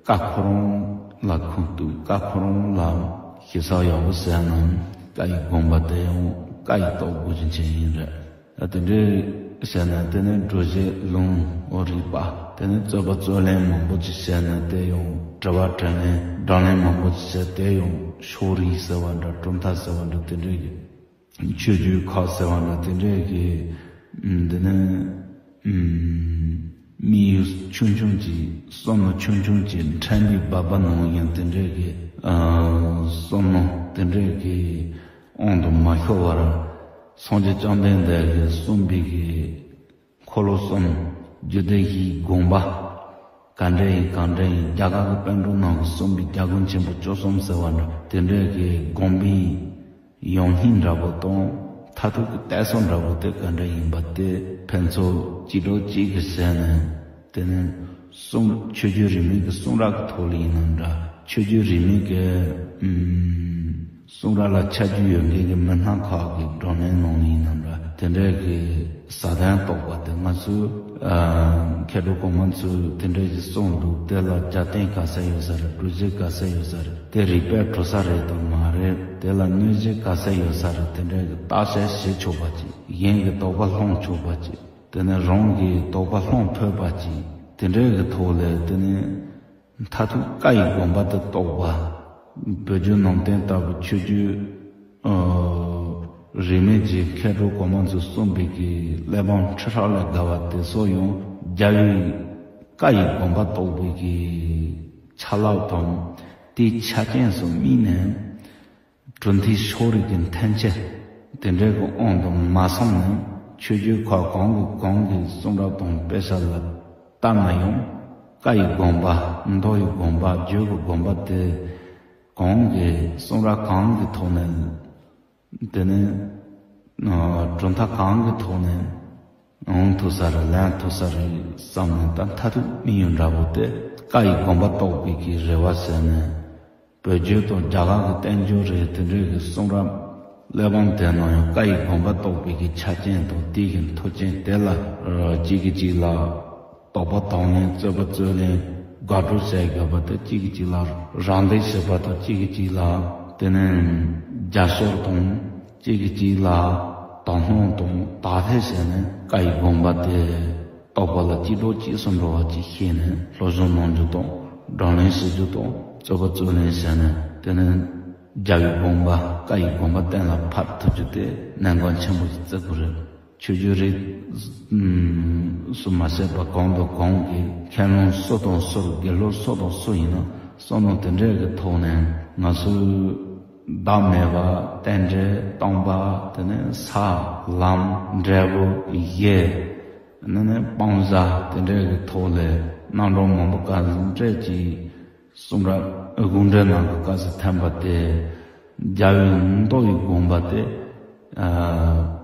བཀའ་ཁོ་རང་ལ་ཁུངས་གཏུགས། བཀའ་ཁོ་རང་ལ་ཞིབ་ཚགས་ཡག་པོ་བྱས་ན་བཀའ་ཡི་དགོངས་པ་དེ་ཡང་བཀའ་ཡི་རྟོགས་དགོས་རྒྱུ་ཅན་ཡིན་རེད། ད་དེ་འདྲའི་བྱས་ན་དེ་ནི་སྒྲུབ་བྱེད་ལུང་འོ་རིགས་པ། དེ་ནི་རྩོད་པ་རྩོད་ལེན་མང་པོ་ཅིག་བྱས་ན་དེ་ཡང་དྲི་བ་དྲིས་ལན། བགྲོ་གླེང་མང་པོ་ཅིག་བྱས། དེ་ཡང་ཕྱོགས་རིས་ཟེར་བ་འདྲ། གྲུབ་མཐའ་ཟེར་བ་འདྲ། དེ་འདྲའི་གི་ ཆོས་བརྒྱུད་ཁག་ཟེར་བ་འདྲ་དེ་འདྲས་ཀྱི་འདི་ནི་དམིགས་ཡུལ་ཆུང་ཆུང་ཅིག་བསམ་བློ་ཆུང་ཆུང་ཅིག་ཕྲན་བུའི་སྦག་སྦག་ནང་ཡང་དེ་འདྲས་ཀྱི་བསམ་བློ་དེ་འདྲས་ཀྱི་དབང་དུ་མ་ཤོར་བར་སངས་རྒྱས་བཅོམ་ལྡན་འདས་ཀྱིས་གསུངས་པའི་གི་འཁོར་ལོ་གསུམ། རྒྱུད་སྡེ་བཞིའི་དགོངས་པ། ག་འདྲ་ཡིན་གང་འདྲ་ཡིན། རྒྱ་གར་གྱི་པཎ་གྲུབ་རྣམས་ཀྱིས་གསུངས་པའི་རྒྱལ་ཀུན་ཆེན་པོ་བཅུ་གསུམ་ཟེར་བ་འདྲ་དེ་འདྲའི་གི་དགོངས་པའི་ཡོངས་སྙིང་འདྲ་པོ་དང་མཐར་ཐུག་གི་གཏད་སོ་འདྲ་པོ་དེ་ག་འདྲ་ཡིན་པ་དེ་ཕན་ཚུན་གཅིག་གྲོགས་གཅིག་གིས་བྱས་ནས། དེ་ནས་གསུང་ཆོས་བརྒྱུད་རིས་མེད་ཀྱི་གསུང་རབ་ཀྱི་ཐོག་ལ་ཡིན་ནམ་འདྲ། ཆོས་བརྒྱུད་རིས་མེད་ཀྱི་ཨུམ། གསུང་རབ་ལ་ཆ་རྒྱུས་ཡོད་མཁན་གྱི་མི་སྣ་ཁག་གི་བགྲོ་གླེང་ནང་ལ་ཡིན་ནམ་འདྲ། དེ་འདྲའི་གི་ཟབ་དོན་རྟོགས་པ་དེ་ང་ཚོས་ཨ། མཁས་གྲུབ་གོང་མ་ཚོས་དེ་འདྲའི་གི་གསུང་འདུག་དེ་ལ་རྒྱབ་རྟེན་ག་ཚད་ཡོད་ས་རེད། སྒྲུབ་བྱེད་ག་ཚད་ཡོད་ས་རེད། དེ་རིགས་པས་གྲུབ་ས་རེད་དང་མ་རེད། དེ་ལ་གནོད་བྱེད་ག་ཚད་ཡོད་ས་རེད། དེ་འདྲའི་གི་བརྟག་དཔྱད་བྱེད་ཆོག་པ་ཅིག་གཞན་གྱི་དོགས་པ་སློང་ཆོག་པ་ཅིག་དེ་ནས་རང་གི་དོགས་པ་སློང་ཕོད་པ་ཅིག་དེ་འདྲའི་གི་ཐོག་ལས་དེ་ནས། མཐར་ཐུག་བཀའ་ཡི་དགོངས་པ་དེ་རྟོགས་པ། བོད་བརྒྱུད་ནང་བསྟན་ལྟ་བུ་ཆོས་བརྒྱུད་ཨ། རིས་མེད་ཀྱི་མཁས་གྲུབ་གོང་མ་ཚོས་གསུངས་པའི་གི་གླེགས་བམ་ཁྲི་ཕྲག་ལས་བརྒལ་བ་དེ་ཚོ་ཡང་རྒྱལ་བའི་བཀའ་ཡི་དགོངས་པ་རྟོགས་པའི་གི་ཆ་ལག་དང་དེའི་ཆ་རྐྱེན་སོགས་དམིགས་ནས། གྲུབ་མཐའི་ཕྱོགས་རིས་ཀྱི་འཐེན་འཁྱེར་དེ་འདྲའི་གི་དབང་དུ་མ་སོང་ནས། ཆོས་བརྒྱུད་ཁག་གང་གི་གང་གི་གསུང་རབ་དང་དཔེ་ཆ་ལ་ལྟ་ན་ཡང་། བཀའ་ཡི་དགོངས་པ། མདོ་ཡི་དགོངས་པ། རྒྱུད་ཀྱི་དགོངས་པ་དེ་གང་གི་གསུང་རབ་གང་གི་ཐོག་ནས། དེ་ནས་ཨ། གྲུབ་མཐའ་གང་གི་ཐོག་ནས། འོང་ཐུབ་ས་རེད། ལེན་ཐུབ་ས་རེད་བསམ་ནས། ད་མཐར་ཐུག་དམིགས་ཡུལ་འདྲ་པོ་དེ་བཀའ་ཡི་དགོངས་པ་རྟོགས་པའི་གི་རེ་བ་ཟེར་ནས། བོད་བརྒྱུད་དང་རྒྱ་གར་གྱི་བསྟན་བཅོས་རེད། དེ་འདྲའི་གི་གསུང་རབ་གླེགས་བམ་དེ་ནང་ཡང་བཀའ་ཡི་དགོངས་པ་རྟོགས་པའི་གི་ཆ་རྐྱེན་དང་དེའི་གི་མཐུན་རྐྱེན་དེ་ལ་གཅིག་གིས་གཅིག་ལ་དོགས་པ་དང་ལེན། རྩོད་པ་རྩོད་ལེན། དགག་སྒྲུབ་བྱས་དགོས་པ་དེ། གཅིག་གིས་གཅིག་ལ་རམ་འདེགས་བྱེད་པ་དང་། གཅིག་གིས་གཅིག་ལ་དེ་ནས་རྒྱབ་སྐྱོར་དང་། གཅིག་གིས་གཅིག་ལ་དོ་སྣང་དང་དག་ཐེར་བྱས་ནས་བཀའ་ཡི་དགོངས་པ་དེ་རྟོགས་པ་ལ་གཅིག་གྲོགས་གཅིག་སུ་འགྲོ་བ་ཅིག་ཤེས་ནས་སློབ་སྦྱོང་གནང་རྒྱུ་དང་། བགྲོ་གླེང་བྱེད་རྒྱུ་དང་། རྩོད་པ་རྩོད་ལེན་བྱས་ནས། དེ་ནས་རྒྱལ་བའི་དགོངས་པ། བཀའ་ཡི་དགོངས་པ་གཏན་ལ་ཕབ་ཐུབ་རྒྱུ་དེ་གནད་འགག་ཆེན་པོ་ཞིག་བརྩི་དགོས་རེད། ཆོས་བརྒྱུད་རིས་སུ་མ་ཆད་པ་གང་དང་གང་གི་མཁན་སློབ་སུ་དང་སུ། དགེ་སློབ་སུ་དང་སུ་ཡིན་ན་བསམ་བློ་དེ་འདྲས་ཀྱི་ཐོག་ནས། ང་ཚོས་བདག་མེད་པ། རྟེན་འབྲེལ་སྟོང་པ། དེ་ནས་ས་ལམ་འབྲས་བུ་གཞི། དེ་ནས་སྤང་བྱ། དེ་འདྲས་ཀྱི་ཐོག་ལས་རྣམ་གྲངས་མང་པོ་ག་ཚོད་འདྲས་ཀྱི་གསུང་རབ་དགོངས་འགྲེལ་ནང་གི་སྐབས་སུ་ཐོན་པ་དེ། རྒྱལ་བའི་མདོ་ཡི་དགོངས་པ་དེ། ཨ།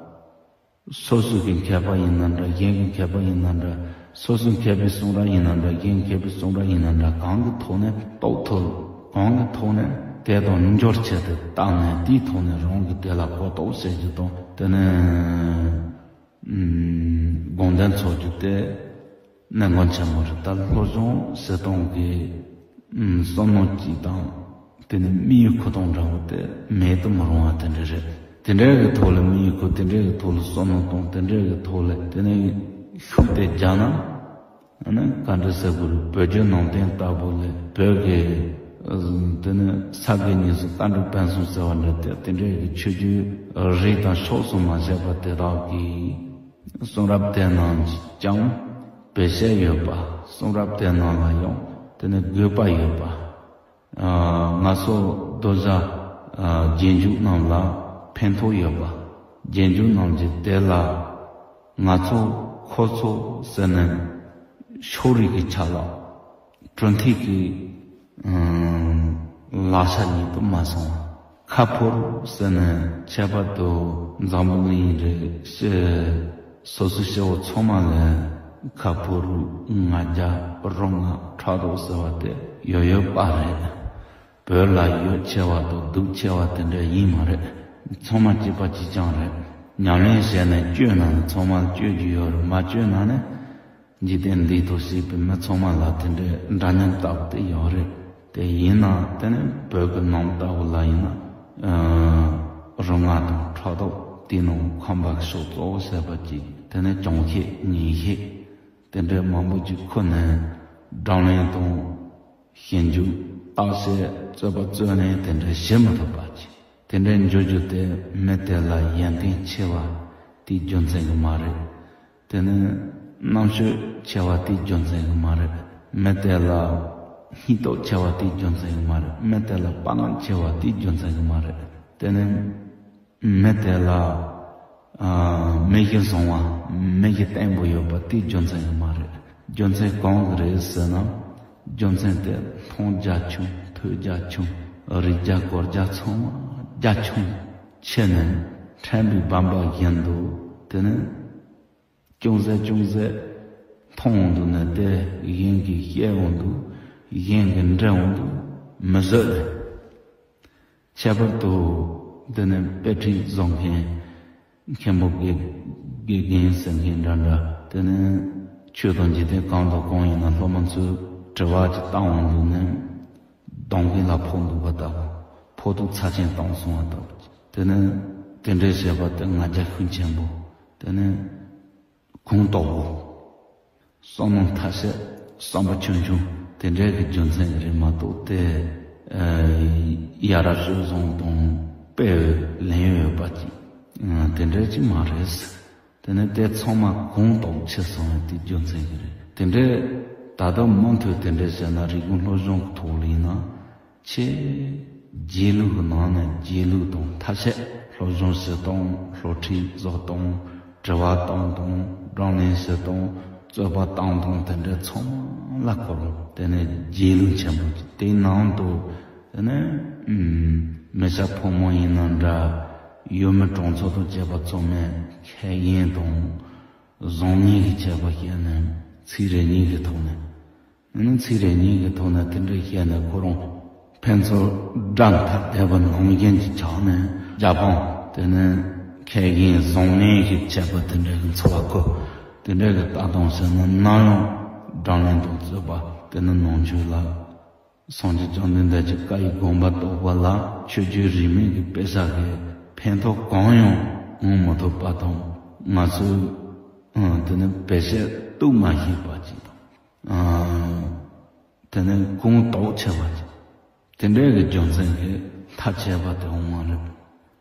སོ་སོ་གི་མཁས་པ་ཡིན་ན་འདྲ། གཞན་གྱི་མཁས་པ་ཡིན་ན་འདྲ། སོ་སོའི་མཁས་པའི་གསུང་རབ་ཡིན་ན་འདྲ། གཞན་མཁས་པའི་གསུང་རབ་ཡིན་ན་འདྲ། གང་གི་ཐོག་ནས་རྟོགས་ཐུབ། གང་གི་ཐོག་ནས་དེ་དང་འབྱོར་ཆེད་དུ་བཏང་ནས། དེའི་ཐོག་ནས་རང་གི་དེ་ལ་གོ་རྟོགས་བྱེད་རྒྱུ་དང་། དེ་ནས་དགོངས་དོན་རྫོགས་རྒྱུ་དེ་གནད་འགག་ཆེན་པོ་རེད། ད་སློབ་སྦྱོང་བྱེད་སྟངས་ཀྱི་བསམ་བློ་གཅིག་དང་། དེ་ནི་དམིགས་ཡུལ་ཁུ་སྟོང་འདྲ་བོ་དེ་མེད་དུ་མི་རུང་བ་དེ་འདྲ་རེད། དེ་འདྲའི་གི་ཐོག་ལ་དམིགས་ཡུལ་ཁུ། དེ་འདྲའི་གི་ཐོག་ལ་བསམ་བློ་གཏོང་། དེ་འདྲའི་གི་ཐོག་ལ་དེ་ནས་ཤུགས་དེ་རྒྱག་ན། ཨ་ནི་ག་འདྲ་ཟེར་དགོས་རེད། བོད་བརྒྱུད་ནང་བསྟན་ལྟ་བུ་ལས་བོད་ཀྱི་དེ་ནི་ས་དགེ་བསྙེན་གསུམ་བཀའ་འགྲུབ་ཕུན་སུམ་ཚོགས་པ་འདྲ་དེ། དེ་འདྲའི་གི་ཆོས་བརྒྱུད་རིས་དང་ཕྱོགས་སུ་མ་ཆད་པ་དེ་དག་གི་གསུང་རབ་དེ་རྣམས་ཀྱང་བེད་སྤྱད་ཡོད་པ། གསུང་རབ་དེ་རྣམས་ལ་ཡང་དེ་ནི་དགོས་པ་ཡོད་པ། ཨ། ང་ཚོ་གདུལ་བྱ་ཨ་རྗེས་འཇུག་རྣམས་ལ་ཕན་ཐོགས་ཡོད་པ། རྗེས་འཇུག་རྣམས་ཀྱིས་དེ་ལ་ང་ཚོ་ཁོ་ཚོ་ཟེར་ནས་ཕྱོགས་རིས་ཀྱི་ཆ་ལ། གྲུབ་མཐའི་གི་ཨང་། ལག་ཆ་ཉིད་དུ་མ་སོང་བ། ཁ་ཕོར་ཟེར་ནས་ཁྱད་པར་དུ་འཛམ་བུ་གླིང་རེ་ཕྱེ། སོ་སོའི་སྐྱེ་བོ་ཚང་མ་ལ་ཁ་ཕོར་ལྔ་བརྒྱ་རོ་ལྔ་ཕྲག་དོག་ཟེར་བ་དེ་ཡོད་ཡོད་པ་རེད། བོད་ལ་ཡོད་ཆེ་བ་དང་སྡུག་ཆེ་བ་དེ་འདྲ་ཡིན་མ་རེད། ཚང་མ་གཅིག་པ་གཅིག་རྐྱང་རེད། ཉམས་ལེན་བྱས་ནས་སྤྱོད་ན་ནི་ཚང་མ་ལ་སྤྱོད་རྒྱུ་ཡོད་རེད། མ་སྤྱོད་ན་ནི། འཇིག་རྟེན་འདིའི་ཐོག་སྐྱེས་པའི་མི་ཚང་མ་ལ་དེ་འདྲའི་འདྲ་མཉམ་ལྟ་བུ་དེ་ཡོད་རེད། དེ་ཡིན་ནའང་དེ་ནི་བོད་ཀྱི་ནང་ལྟ་བུ་ལ་ཡིན་ན། ཨ། རོ་ལྔ་དང་ཕྲག་དོག་དེའི་ནང་ཁམས་པ་ཤོག་གཙོ་བོ་ཟེར་བ་ཅིག་དེ་ནི་གྱོང་ཤེས་ངན་ཤེས་དེ་འདྲའི་མང་པོ་ཅིག་ཁུར་ནས་བགྲོ་གླེང་དང་། ཞིབ་འཇུག་བརྟག་དཔྱད། རྩོད་པ་རྩོད་ལེན་དེ་འདྲ་བྱེད་མི་ཐུབ་པ་ཅིག་དེ་འདྲའི་འགྱུར་རྒྱུ་དེ་མི་དེ་ལ་ཡོན་ཏན་ཆེ་བ་དེའི་རྒྱུ་མཚན་གྱིས་མ་རེད། དེ་ནི་རྣམ་དཔྱོད་ཆེ་བ་དེའི་རྒྱུ་མཚན་གྱིས་མ་རེད། མི་དེ་ལ་སྙིང་སྟོབས་ཆེ་བ་དེའི་རྒྱུ་མཚན་གྱིས་མ་རེད། མི་དེ་ལ་དཔའ་ངར་ཆེ་བ་དེའི་རྒྱུ་མཚན་གྱིས་མ་རེད། དེ་ནི་མི་དེ་ལ་ཨ་མི་གཞི་བཟང་བ། མི་གཞི་བརྟན་པོ་ཡོད་པ་དེའི་རྒྱུ་མཚན་གྱིས་མ་རེད། རྒྱུ་མཚན་གང་གི་རེད་ཟེར་ན། རྒྱུ་མཚན་དེ་མཐོང་རྒྱ་ཆུང་། ཐོས་རྒྱ་ཆུང་། རིག་རྒྱ་གོ་རྒྱ་ཚང་མ་རྒྱ་ཆུང་། ཆེ་ནས་ཕྲན་བུའི་བམ་པ་བཞིན་དུ། དེ་ནི་ཅུང་ཟད་ཅུང་ཟད་མཐོང་འོང་དུས་ནས་དེ་གཞན་གྱིས་བཤད་འོང་དུས། གཞན་གྱིས་འདྲི་འོང་དུས་མི་བཟོད་ལེ། ཁྱད་པར་དུ་འདི་ནི་དཔེ་ཁྲིད་བཟོ་མཁན་མཁན་པོ་དགེ་དགེ་རྒན་ཟེར་མཁན་འདྲ་འདྲ། དེ་ནི་ཆོས་དང་འཇིག་རྟེན་གང་དང་གང་ཡིན་ན་སློབ་མ་ཚོས་དྲི་བ་ཅིག་བཏང་འོང་དུས་ནི་གདོང་གི་ལ་ཕོག་འདུག་པ་ལྟ་བུ། ཕོག་ཐུག་ཚབས་ཆེན་བཏང་སོང་བ་ལྟ་བུ། དེ་ནི་དེ་འདྲའི་བྱས་པ་དེ་ང་རྒྱལ་ཤུགས་ཆེན་པོ། དེ་ནི་གུང་དོག་པོ། བསམ་མནོ་ཐ་ཤལ། བསམ་པ་ཆུང་ཆུང་དེ་འདྲའི་གི་རྒྱུ་མཚན་རེད་མ་གཏོགས་དེ། ཨ་ཡ་རབས་སྤྱོད་བཟང་དང་དཔེ་ལེན་ཡོད་པ་ཅིག་ཨ་དེ་འདྲའི་ཅིག་མ་རེད། དེ་ནི་དེ་ཚང་མ་གུང་དོག་ཆེ་སོང་བའི་དེ་རྒྱུ་མཚན་གི་རེད། དེ་འདྲའི་ད་ལྟ་མུ་མཐུད་དེ་འདྲའི་བྱས་ན་རིག་གཞུང་སློབ་སྦྱོང་གི་ཐོག་ལ་ཡིན་ན། ཆེས་རྗེས་ལུས་ཀྱི་ནང་ནས་རྗེས་ལུས་དང་ཐ་ཤལ། སློབ་སྦྱོང་བྱེད་སྟངས། སློབ་ཁྲིད་བཟོ་སྟངས། དྲི་བ་བཏང་སྟངས། བགྲོ་གླེང་བྱེད་སྟངས། རྩོད་པ་བཏང་སྟངས་དེ་འདྲའི་ཚང་མ་ལ་ཁོ་རང་དེ་ནས་རྗེས་ལུས་ཆེན་པོ་ཅིག་དེའི་ནང་དུ་དེ་ནས་ཨུམ་མི་སྐྱ་ཕོ་མོ་ཡིན་ན་འདྲ། ཡུལ་མི་གྲོང་ཚོ་དང་བཅས་པ་ཚང་མས་ཁས་ལེན་དང་བཟང་ངན་གྱི་ཁྱད་པར་བཤད་ནས་ཚིག་རེ་གཉིས་ཀྱི་ཐོག་ནས། ཨ་ནི་ཚིག་རེ་གཉིས་ཀྱི་ཐོག་ནས་དེ་འདྲ་བཤད་ནས་ཁོ་རང་ཕན་ཚུན་དགྲ་ཐག་དད་པ་ནང་བཞིན་གྱི་ཆགས་ནས་རྒྱལ་ཕམ། དེ་ནས་ཁས་ལེན་བཟང་ངན་གྱི་ཁྱད་པར་དེ་འདྲ་གི་འཚོ་བ་ཁོ་དེ་འདྲ་གི་ལྟ་སྟངས་ཟེར་ན། ནམ་ཡང་བགྲོ་གླེང་དང་རྩོད་པ་དེ་ནི་ནང་ཆོས་ལ། སངས་རྒྱས་བཅོམ་ལྡན་འདས་ཀྱི་བཀའ་ཡི་དགོངས་པ་རྟོགས་པ་ལ་ཆོས་བརྒྱུད་རིས་མེད་ཀྱི་དཔེ་ཆ་གི་ཕན་ཐོགས་གང་ཡང་འོང་མི་ཐུབ་པ་དང་། ང་ཚོས་ཨང་དེ་ནི་བེད་སྤྱད་གཏུག་མ་ཤེས་པ་ཅིག་དང་། ཨང་དེ་ནི་གུང་དོག་ཆེ་བ་ཅིག་དེ་འདྲའི་གི་རྒྱུ་མཚན་གྱིས་ཐབས་ཆད་པ་དེ་འོང་བ་རེད།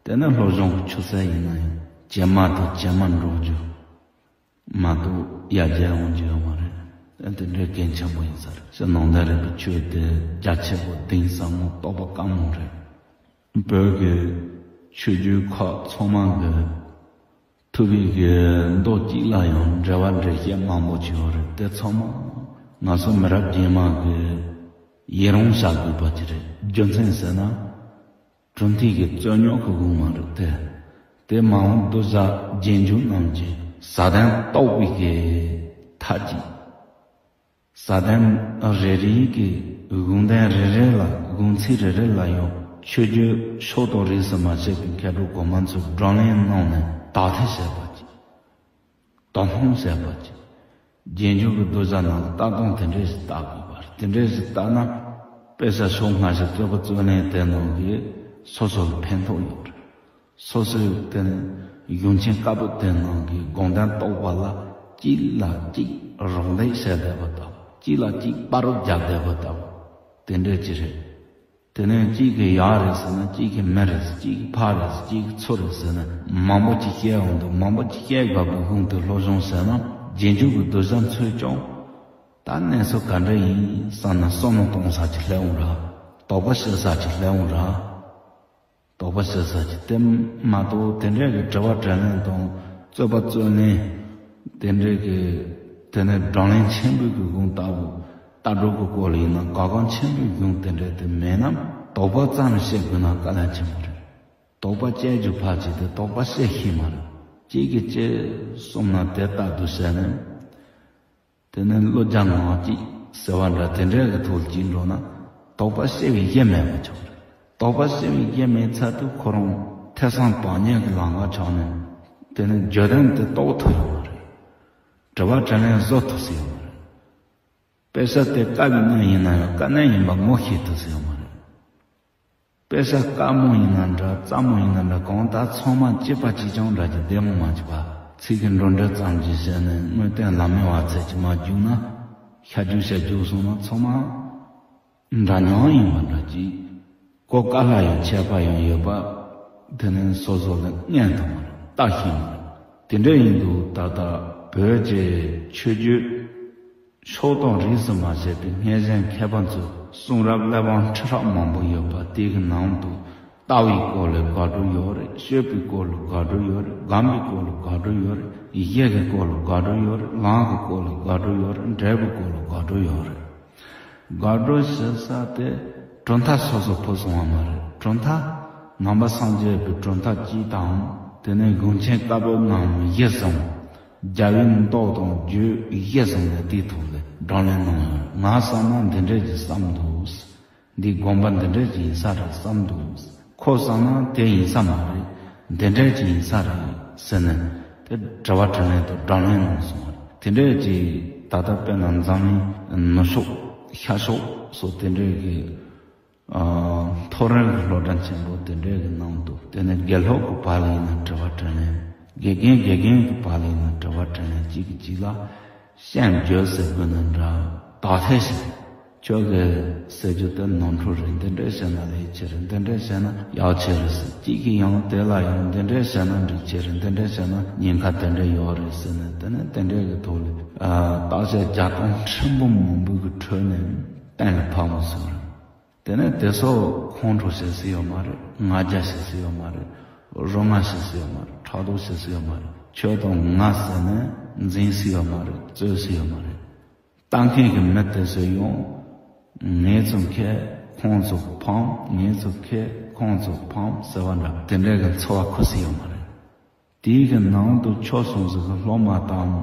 དེ་ནི་སློབ་སྦྱོང་གི་ཆུ་ཚད་ཡིན་ན་ཡང་ཇེ་དམའ་དང་ཇེ་དམའ་འགྲོ་རྒྱུ། མ་གཏོགས་ཡར་རྒྱས་འོང་རྒྱུ་ཡོད་མ་རེད། དེ་འདྲའི་གལ་ཆེན་པོ་ཡིན་ས་རེད། ཕྱི་ནང་ད་རེས་ཀྱི་ཆོས་དེ་རྒྱ་ཆེ་པོ་གཏིང་ཟབ་མོ་རྟོགས་པ་དཀའ་མོ་རེད། བོད་ཀྱི་ཆོས་བརྒྱུད་ཁག་ཚང་མ་གི་ཐུབ་པའི་གི་མདོ་གཅིག་ལ་ཡང་འགྲེལ་བ་འགྲེལ་བཤད་མང་པོ་བྱས་ཡོད་རེད། དེ་ཚང་མ་ང་ཚོ་མི་རབས་རྗེས་མ་གི་ཡི་རང་བྱ་དགོས་པ་ཅིག་རེད། རྒྱུ་མཚན་ཟེར་ན། གྲུབ་མཐའ་གི་རྩོད་རྙོག་གི་དབུ་མ་རེད་དེ། དེ་མ་འོངས་གདུལ་བྱ་རྗེས་འཇུག་རྣམས་ཀྱི་ཟབ་དོན་རྟོགས་པའི་གི་ཐབས་ཀྱིས། ཟབ་དོན་རེ་རེ་གི་དགོངས་དོན་རེ་རེ་ལ་དགོངས་ཚུལ་རེ་རེ་ལ་ཡང་ཆོས་བརྒྱུད་ཕྱོགས་གཏོགས་རིས་སུ་མ་ཆད་པའི་མཁས་གྲུབ་གོང་མ་ཚོས་བགྲོ་གླེང་གནང་ནས་དག་ཐེར་བྱས་པ་ཅིག་དོ་སྣང་བྱས་པ་ཅིག་རྗེས་འཇུག་གི་གདུལ་བྱ་རྣམས་ལ་ལྟ་སྟངས་དེ་འདྲས་ཞིག་ལྟ་དགོས་པ་རེད། དེ་འདྲས་ཞིག་ལྟ་ན་དཔེ་ཆ་ཤོག་སྔ་ཕྱི་རྩོད་པ་རྩོད་ལེན་དེ་ནང་གི་སོ་སོ་ལ་ཕན་ཐོགས་ཡོད་རེད། སོ་སོའི་དེ་ནས་གཞུང་ཆེན་བཀའ་པོད་དེ་ནང་གི་དགོངས་དོན་རྟོགས་པ་ལ་གཅིག་ལ་གཅིག་རོགས་འདེགས་བྱས་བསྡད་པ་དང་། གཅིག་ལ་གཅིག་བར་རོ་རྒྱབ་བསྡད་པ་དང་། དེ་འདྲས་ཅིག་རེད། དེ་ནས་གཅིག་གིས་ཡག་རེད་ཟེར་ན། གཅིག་གིས་མི་རེད་ཟེར། གཅིག་གིས་ཕར་རེད་ཟེར། གཅིག་གིས་ཚུར་རེད་ཟེར་ན། མང་པོ་ཅིག་བཤད་འོང་དུས་མང་པོ་ཅིག་བཤད་དགོས་པའི་དབང་དུ་སློབ་སྦྱོང་བྱས་ན་རྗེས་འཇུག་གི་གདུལ་བྱ་ཚོས་ཀྱང་ད་གནས་ཚུལ་ག་འདྲ་ཡིན་བསམ་ན་བསམ་བློ་གཏོང་ས་ཅིག་སླེབས་འོང་ར། དོགས་པ་བྱེད་ས་ཅིག་སླེབས་འོང་ར། དོགས་པ་བྱེད་ས་ཅིག་དེ་མ་གཏོགས་དེ་འདྲའི་གི་དྲི་བ་དྲིས་ལན་དང་རྩོད་པ་རྩོད་ལེན། དེ་འདྲའི་གི་དེ་ནས་བགྲོ་གླེང་ཆེན་པོའི་གི་དགོངས་ལྟ་བུ། ལྟ་གྲུབ་ཀྱི་སྐོར་ལ་ཡིན་ན་གལ་འགངས་ཆེན་པོའི་གཞུང་དེ་འདྲ་དེ་མེད་ན། དོགས་པ་ཙམ་བཤད་དགོས་ན་དཀའ་ལས་ཆེན་པོ་རེད། དོགས་པ་བཤད་རྒྱུ་ཕལ་ཆེར་དེ་དོགས་པ་བཤད་ཤེས་མ་རེད། གཅིག་གིས་གཅིག་གསུངས་ན་དེ་ལྟར་དུ་བཤད་ནས། དེ་ནས་བློ་རྒྱ་ངང་གཅིག་ཟེར་བ་འདྲ་དེ་འདྲའི་གི་ཐོག་ལ་གཅིག་འགྲོ་ན། དོགས་པ་བཤད་པའི་གཞི་མེད་པ་ཆགས་རེད། དོགས་པ་བཤད་པའི་གཞི་མེད་ཚར་དུས་ཁོ་རང་ཐེ་ཚོམ་སྤང་གཉེན་གི་ལམ་ཁ་ཆགས་ནས། དེ་ནས་བརྗོད་དོན་དེ་རྟོགས་ཐུབ་ཡོད་མ་རེད། དྲི་བ་དྲིས་ལན་བཟོ་ཐུབ་ས་ཡོད་མ་རེད། དཔེ་ཆ་དེ་དཀའ་བའི་གནས་ཡིན་ན་ཡང་དཀའ་གནད་ཡིན་པ་ངོ་ཤེས་ཐུབ་ས་ཡོད་མ་རེད། དཔེ་ཆ་དཀའ་མོ་ཡིན་ན་འདྲ། སླ་མོ་ཡིན་ན་འདྲ། གང་ལྟར་ཚང་མ་གཅིག་པ་གཅིག་རྐྱང་འདྲ་གི་བདེ་མོ་མ་གཅིག་པ། ཚིག་གི་འགྲོ་འགྲེལ་ཙམ་གྱིས་བཤད་ནས་དངོས་བསྟན་ལམ་མེ་བ་ཚལ་གྱིས་མ་རྒྱུགས་ན། ཤ་རྒྱུག་ཤ་རྒྱུག་སོང་ན་ཚང་མ་འདྲ་མཉམ་ཡིན་པ་འདྲ་གཅིག་གོ་དཀའ་ལ་ཡང་ཁྱད་པར་ཡང་ཡོད་པ། དེ་ནས་སོ་སོ་ལ་མངོན་དུ་མ་རེད། ལྟ་ཤེས་མ་རེད། དེ་འདྲ་ཡིན་དུས་ད་ལྟ་བོད་ཀྱི་ཆོས་བརྒྱུད་ཕྱོགས་གཏོགས་རིས་སུ་མ་ཆད་པའི་སྔས་གཞན་མཁས་པ་ཚོས་གསུང་རབ་བླ་བྲང་ཁྲི་ཕྲག་མང་པོ་ཡོད་པ་དེ་གི་ནང་དུ། ལྟ་བའི་སྐོར་ལ་དགག་སྒྲུབ་ཡོད་རེད། སྤྱོད་པའི་སྐོར་ལ་དགག་སྒྲུབ་ཡོད་རེད། སྒོམ་པའི་སྐོར་ལ་དགག་སྒྲུབ་ཡོད་རེད། ཡི་གེ་གི་སྐོར་ལ་དགག་སྒྲུབ་ཡོད་རེད། ལམ་གྱི་སྐོར་ལ་དགག་སྒྲུབ་ཡོད་རེད། འབྲས་བུའི་སྐོར་ལ་དགག་སྒྲུབ་ཡོད་རེད། དགག་སྒྲུབ་བྱེད་ས་དེ་གྲུབ་མཐའ་སོ་སོ་ཕུད་སོང་བ་མ་རེད། གྲུབ་མཐའ་ནང་པ་སངས་རྒྱས་པའི་གྲུབ་མཐའ་གཅིག་དང་། དེ་ནས་གུང་ཆེན་བཀའ་པོད་ལྔའམ་གཞི་བཟུང་། རྒྱལ་བའི་མདོ་དང་རྒྱུད་གཞི་བཟུང་ནས་དེའི་ཐོག་ལ་བགྲོ་གླེང་གནང་ཡོད། ང་བསམ་ན་འདི་འདྲས་ཀྱི་བསམ་འདུག་འདིའི་དགོངས་པ་འདི་འདྲས་ཀྱི་ཡིན་ས་རེད་བསམ་འདུག་ཁོ་བསམ་ན་དེ་ཡིན་ས་མ་རེད། འདི་འདྲས་ཀྱི་ཡིན་ས་རེད་ཟེར་ནས་དེ་དྲི་བ་དྲིས་ལན་དང་བགྲོ་གླེང་གནང་སོང་བ་རེད། དེ་འདྲས་ཀྱི་ད་ལྟ་དཔེར་ན་འཛམ་གླིང་ནུབ་ཕྱོགས་ཤར་ཕྱོགས་སོགས་དེ་འདྲས་ཀྱི་ཨ། མཐོ་རིམ་གྱི་སློབ་གྲྭ་ཆེན་པོ་དེ་འདྲའི་གི་ནང་དུ། དེ་ནས་དགེ་སློབ་ཀྱི་བར་ལ་ཡིན་ན་དྲི་བ་དྲིས་ལན། དགེ་རྒན་དགེ་རྒན་གྱི་བར་ལ་ཡིན་ན་དྲི་བ་དྲིས་ལན། གཅིག་གིས་གཅིག་ལ་ཤན་བརྗོད་ཟེར་དགོས་ན་འདྲ། དག་ཐེར་བྱས། ཁྱོད་ཀྱི་ཟེར་རྒྱུ་དེ་ནོར་འཁྲུལ་རེད། འདི་འདྲས་བྱས་ན་ལེགས་ཆེ་རེད། འདི་འདྲས་བྱས་ན་ཡག་ཆེ་རེད་ཟེར། གཅིག་གིས་ཡང་དེ་ལ་ཡང་འདི་འདྲས་བྱས་ན་འགྲིག་ཆེ་རེད། འདི་འདྲས་བྱས་ན་ཉེན་ཁ་དེ་འདྲས་ཡོད་རེད་ཟེར་ནས། དེ་ནས་དེ་འདྲས་ཀྱི་ཐོག་ལ་ཨ། བརྟག་དཔྱད་བརྒྱ་སྟོང་ཕྲན་བུ་མང་པོ་གི་ཁྲོད་ནས་གཏན་ལ་ཕབ་མ་སོང་རེད། དེ་ནས་དེ་ཚོ་ཁོང་ཁྲོ་བྱེད་སྲིད་ཡོད་མ་རེད། ང་རྒྱལ་བྱེད་སྲིད་ཡོད་མ་རེད། རོ་མངའ་བྱེད་སྲིད་ཡོད་མ་རེད། ཕྲག་དོག་བྱེད་སྲིད་ཡོད་མ་རེད། ཁྱོད་དང་ང་ཟེར་ནས་འཛིང་སྲིད་ཡོད་མ་རེད། རྩོད་སྲིད་ཡོད་མ་རེད། ལྟ་མཁན་གྱི་མི་དེ་ཚོས་ཡང་ངེད་ཚོ་མཁས་ཁོང་ཚོ་ཕམ། ངེད་ཚོ་མཁས་ཁོང་ཚོ་ཕམ་ཟེར་བ་འདྲ། དེ་འདྲའི་གི་འཚོ་བ་འཁོར་སྲིད་ཡོད་མ་རེད། དེའི་གི་ནང་དུ་ཆོས་སྲུང་ཟིག་གི་སློབ་མ་དང་།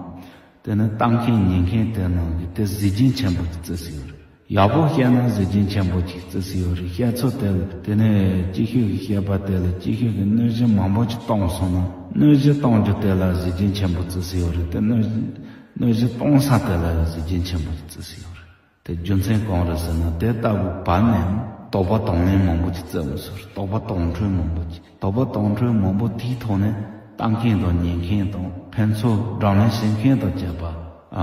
དེ་ནས་ལྟ་མཁན་ཉན་མཁན་དེ་ནང་གི་དེ་གཟི་བརྗིད་ཆེན་པོ་ཅིག་བརྩི་སྲིད་ཡོད་རེད། ཡག་པོ་བཤད་ན་གཟི་བརྗིད་ཆེན་པོ་ཅིག་བརྩི་སྲིད་ཡོད་རེད། བཤད་ཚུལ་དེ་ལ། དེ་ནས་ཅིག་ཤོས་ཀྱི་བཤད་པ་དེ་ལ་ཅིག་ཤོས་ཀྱི་གནོད་གཞི་མང་པོ་ཅིག་གཏོང་སོང་ན། གནོད་གཞི་གཏོང་རྒྱུ་དེ་ལ་གཟི་བརྗིད་ཆེན་པོ་བརྩི་སྲིད་ཡོད་རེད། དེ་གནོད་གཞི་གནོད་གཞི་གཏོང་ས་དེ་ལ་གཟི་བརྗིད་ཆེན་པོ་ཅིག་བརྩི་སྲིད་ཡོད་རེད། དེ་རྒྱུ་མཚན་གང་རེད་ཟེར་ན། དེ་ལྟ་བུའི་བར་ནས་དོགས་པ་དང་ལེན་མང་པོ་ཅིག་བརྩི་མ་སོང་། དོགས་པ་དང་ཁྲོལ་མང་པོ་ཅིག་དོགས་པ་དང་ཁྲོལ་མང་པོ་དེའི་ཐོག་ནས་ལྟ་མཁན་དང་ཉན་མཁན་དང་། ཕན་ཚུན་བགྲོ་གླེང་བྱེད་མཁན་དང་བཅས་པ།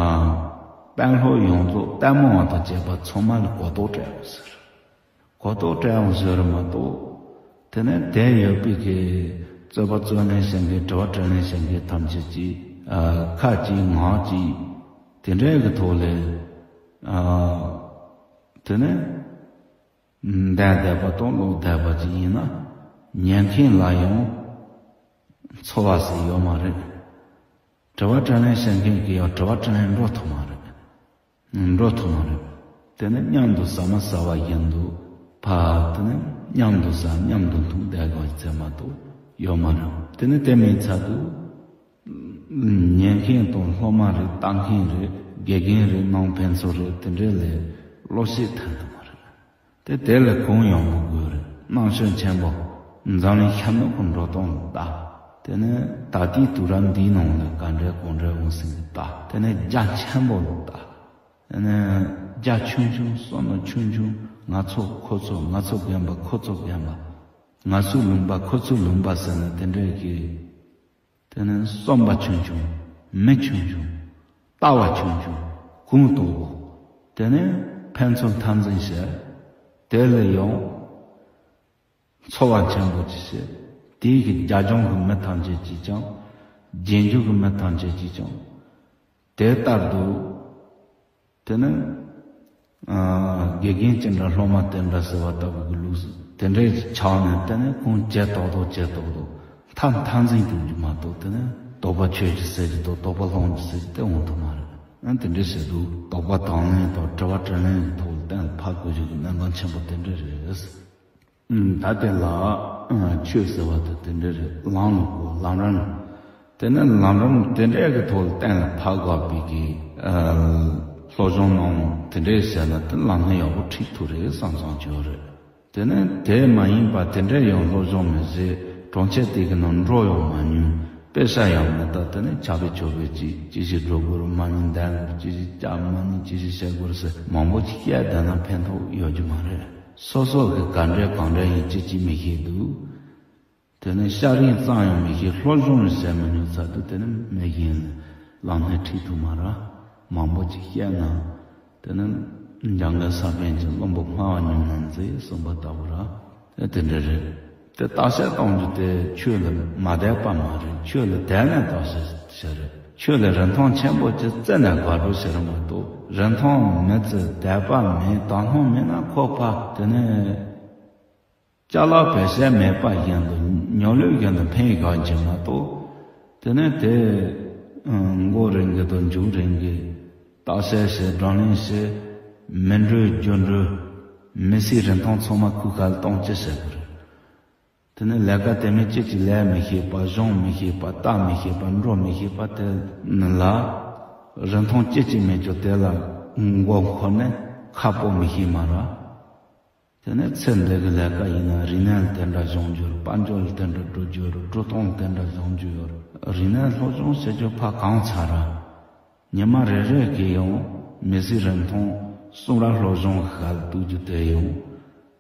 ཨ། དཔོན་སློབ་ཡོངས་རྫོགས་ལྟད་མོ་བ་དང་བཅས་པ་ཚང་མ་ལ་གོ་རྟོགས་སྤྲད་དགོས་ཟེར། གོ་རྟོགས་སྤྲད་ཡོང་ཟེར་མ་གཏོགས། དེ་ནས་དེ་ཡོད་པའི་གི་རྩོད་པ་རྩོད་ལེན་བྱེད་མཁན། དྲི་བ་དྲིས་ལན་བྱེད་མཁན་ཐམས་ཅད་ཀྱིས། ཨ། ཁ་གཅིག་ངག་གཅིག་དེ་འདྲའི་གི་ཐོག་ལས། ཨ། དེ་ནས་འདས་འདས་པ་དང་ལོག་འདས་པ་ཅིག་ཡིན་ན། ཉན་མཁན་ལ་ཡང་ཚོར་བ་ཟིག་ཡོད་མ་རེད། དྲི་བ་དྲིས་ལན་བྱེད་མཁན་གྱིས་ཡང་དྲི་བ་དྲིས་ལན་འགྲོ་ཐུབ་མ་རེད། འགྲོ་ཐུབ་མ་རེད། དེ་ནས་མཉམ་དུ་ཟ་མ་ཟ་བ་བཞིན་དུ་ཕ། དེ་ནས་མཉམ་དུ་ཟ་མཉམ་དུ་འཐུང་བསྡད་དགོས་ཚེ་མ་གཏོགས་ཡོད་མ་རེད། དེ་ནས་དེ་མིན་ཚར་དུ་ཉན་མཁན་དང་སློབ་མ་རེད། ལྟ་མཁན་རེད། དགེ་རྒན་རེད། ནང་ཕན་ཚུན་རེད། དེ་འདྲས་ལས་བློ་ཤེད་ཐོན་ཐུབ་མ་རེད། དེ་དེ་ལ་གུང་ཡངས་པོ་དགོས་རེད། རྣམ་དཔྱོད་ཆེན་པོ། འཛམ་གླིང་ཤར་ནུབ་ཀྱི་འགྲོ་སྟངས་ལ་ལྟ། དེ་ནས་ད་ལྟའི་དུས་རབས་འདིའི་ནང་ལ་ག་འདྲས་གང་འདྲས་འོང་ཟིན་གྱི་ལྟ། དེ་ནས་རྒྱ་ཆེན་པོ་ལ་ལྟ། དེ་ནས་རྒྱ་ཆུང་ཆུང་བསམ་བློ་ཆུང་ཆུང་། ང་ཚོ་ཁོ་ཚོ། ང་ཚོ་རྒན་པ་ཁོ་ཚོ་རྒན་པ། ང་ཚོའི་ལུང་པ་ཁོ་ཚོའི་ལུང་པ་ཟེར་ནས་དེ་འདྲས་ཀྱི། དེ་ནས་བསམ་པ་ཆུང་ཆུང་། མི་ཆུང་ཆུང་། ལྟ་བ་ཆུང་ཆུང་། གུང་དོག་པོ། དེ་ནས་ཕན་ཚུན་འཐབ་འཛིང་བྱས། དེ་ལ་ཡང་ཚོར་བ་ཆེན་པོ་ཅིག་བྱས། དེའི་གི་རྒྱ་ལྗོངས་ཀྱི་མི་ཐམས་ཅད་ཀྱིས་ཀྱང་། རྗེས་འཇུག་གི་མི་ཐམས་ཅད་ཀྱིས་ཀྱང་། དེ་ལྟར་དུ། དེ་ནས། ཨ། དགེ་རྒན་ཅི་འདྲ་སློབ་མ་དེ་འདྲ་ཟེར་བ་ལྟ་བུ་གི་ལུགས་དེ་འདྲའི་ཆགས་ནས། དེ་ནས་ཁོང་བྱས་ཏོག་ཏོག་བྱས་ཏོག་ཏོག་འཐབ་འཐབ་འཛིང་གཏོང་རྒྱུ་མ་གཏོགས། དེ་ནས་དོགས་པ་ཆོད་རྒྱུ་ཟེར་རྒྱུ་དང་། དོགས་པ་སློང་རྒྱུ་ཟེར་རྒྱུ་དེ་འོང་ཐུབ་མ་རེད། ཨ། དེ་འདྲ་བྱེད་དུས་དོགས་པ་དང་ལེན་དང་དྲི་བ་དྲིས་ལན་གྱི་ཐོག་ལ་གཏན་ལ་ཕབ་དགོས་རྒྱུ་གི་གནད་འགག་ཆེན་པོ་དེ་འདྲ་རེད། ད་དེ་ལ་ཆོས་ཟེར་བ་དེ་དེ་འདྲ་རེད། ལམ་ལ་གོ། ལམ་རིམ། དེ་ནས་ལམ་རིམ་དེ་འདྲའི་གི་ཐོག་ལ་གཏན་ལ་ཕབ་དགོས་པའི་གི། ཨ། སློབ་སྦྱོང་གནང་དེ་འདྲའི་བྱས་ན་དེ་ལམ་སྣེ་ཡག་པོ་ཁྲིད་ཐུབ་རེད་བསམ་བསམ་གྱི་ཡོད་རེད། དེ་ནས་དེ་མ་ཡིན་པ་དེ་འདྲའི་ཡང་སློབ་སྦྱོང་མི་བྱེད། གྲོང་ཁྱེར་དེ་གི་ནང་འགྲོ་ཡང་མ་མྱོང་། དཔེ་ཆ་ཡང་མི་ལྟ། དེ་ནས་ཆ་བེད་ཆོ་བེད་ཅིག་ཅི་ཞིག་འགྲོ་དགོས་རུང་མ་ནིང་འདན་དགོས། ཅི་ཞིག་བཅར་མ་ནིང་ཅི་ཞིག་བྱེད་དགོས་ཟེར་མང་པོ་ཅིག་བཤད་བསྡད་ན་ཕན་ཐོགས་ཡོད་རྒྱུ་མ་རེད། སོ་སོ་གི་ག་འདྲས་གང་འདྲས་ཡིན་ཅི་ཅི་མི་ཤེས་འདུག་དེ་ནས་ཤ་རིང་ཙམ་ཡང་མི་ཤེས། སློབ་སྦྱོང་ཡང་བྱས་མི་མྱོང་ཚར་དུས། དེ་ནས་མི་གཞན་ལ་ལམ་སྣེ་ཁྲིད་ཐུབ་མ་རེད། མང་པོ་ཅིག་བཤད་ན། དེ་ནས་འཇམ་མགོན་ས་པཎ་གྱིས་བླུན་པོ་སྨྲ་བ་ཉུང་ན་མཛེས་གསུངས་པ་ལྟ་བུ་རེད། དེ་འདྲ་རེད། དེ་བརྟག་དཔྱད་གཏོང་རྒྱུ་དེ་ཆོས་ལ་མ་དད་པ་མ་རེད། ཆོས་ལ་དད་ནས་བརྟག་དཔྱད་བྱེད་རེད། ཆོས་ལ་རིན་ཐང་ཆེན་པོ་ཅིག་བརྩི་ནས་དགག་སྒྲུབ་བྱེད་རེད་མ་གཏོགས། རིན་ཐང་མེད་ཚེ་དད་པ་མེད། དག་སྣང་མེད་ན་ཁོ་པ་དེ་ནས་ཅ་ལག་བེད་སྤྱད་མེད་པ་བཞིན་དུ་ཉོ་ལུགས་བཞིན་དུ་ཕན་གང་ཅིག་མ་གཏོགས། དེ་ནས་དེ་མགོ་རིང་གི་དང་མཇུག་རིང་གི་བརྟག་དཔྱད་བྱེད། བགྲོ་གླེང་བྱེད། མི་འགྲོ་རྒྱུ་འགྲོ། མི་ཚེའི་རིན་ཐང་ཚང་མ་ཁོའི་ཁ་ལ་གཏོང་ཅི་བྱེད་དགོས་རེད། དེ་ནས་ལས་ཀ་དེ་མིན་ཅི་ཅིག་ལས་མི་ཤེས་པ། སྦྱོང་མི་ཤེས་པ། བལྟ་མི་ཤེས་པ། འགྲོ་མི་ཤེས་པ་དེ་ལ་རིན་ཐང་ཅི་ཅིག་མེད་ཀྱང་དེ་ལ་མགོ་འཁོར་ནས་ཁ་སྤོ་མི་ཤེས་མ་ར། དེ་ནས་ཚེ་འདི་གི་ལས་ཀ་ཡིན་ན་རིག་གནས་ལ་དེ་འདྲ་སྦྱོང་རྒྱུ་ཡོད་རེད། དཔལ་འབྱོར་ལ་དེ་འདྲ་འགྲོ་རྒྱུ་ཡོད་རེད། འགྲོ་སྟངས་ལ་དེ་འདྲ་སྦྱོང་རྒྱུ་ཡོད་རེད། རིག་གནས་སློབ་སྦྱོང་བྱེད་རྒྱུ་ཕར་གང་ཚར་ར། ཉི་མ་རེ་རེ་གི་ཡང་མི་ཚེའི་རིན་ཐང་གསུང་རབ་སློབ་སྦྱོང་གི་ཁ་ལ་གཏུག་རྒྱུ་དེ་ཡང་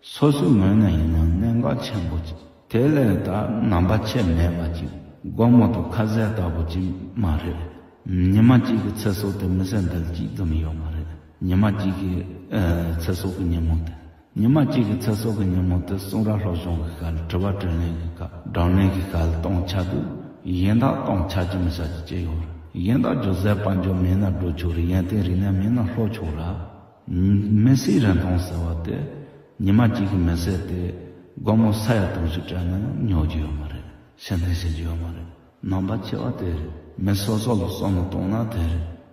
སོ་སོའི་ངོས་ནས་ཡིན་ན་གནད་འགག་ཆེན་པོ་ཅིག་དེ་ལས་ད་ནང་པ་ཆེ་མེད་པ་ཅིག་སྒོར་མོ་དང་ཁ་ཟས་ལྟ་བུ་ཅིག་མ་རེད། ཉི་མ་གཅིག་གི་ཚེ་སྲོག་དེ་མི་ཚེ་འདི་ལ་གཅིག་ཙམ་ཡོད་མ་རེད། ཉི་མ་གཅིག་གི་ཨ་ཚེ་སྲོག་གི་ཉིན་མོ་དེ། ཉི་མ་གཅིག་གི་ཚེ་སྲོག་གི་ཉིན་མོ་དེ་གསུང་རབ་སློབ་སྦྱོང་གི་སྐབས། དྲི་བ་དྲིས་ལན་གྱི་སྐབས། བགྲོ་གླེང་གི་སྐབས་ལ་གཏོང་ཆ་དུས། གཞན་དག་གཏོང་ཆ་རྒྱུ་མི་ཆ་རྒྱུ་ཅི་ཡོད་རེད། གཞན་དག་སྒྱུ་རྩལ་དཔལ་འབྱོར་མེད་ན་འགྲོ་ཆོག་རེད། ཡོན་ཏན་རིག་གནས་མེད་ན་ལྷོ་ཆོག་ར། མི་ཚེའི་རིན་ཐང་ཟེར་བ་དེ་ཉི་མ་གཅིག་གི་མི་ཚེ་དེ་སྒོར་མོ་ས་ཡ་དུང་ཕྱུར་སྤྲད་ན་ཉོ་རྒྱུ་ཡོད་མ་རེད། ཕྱིར་འཐེན་བྱེད་རྒྱུ་ཡོད་མ་རེད། ནང་པ་ཆེ་བ་དེ་རེད། མི་སོ་སོ་ལ་བསམ་བློ་གཏོང་ན་དེ་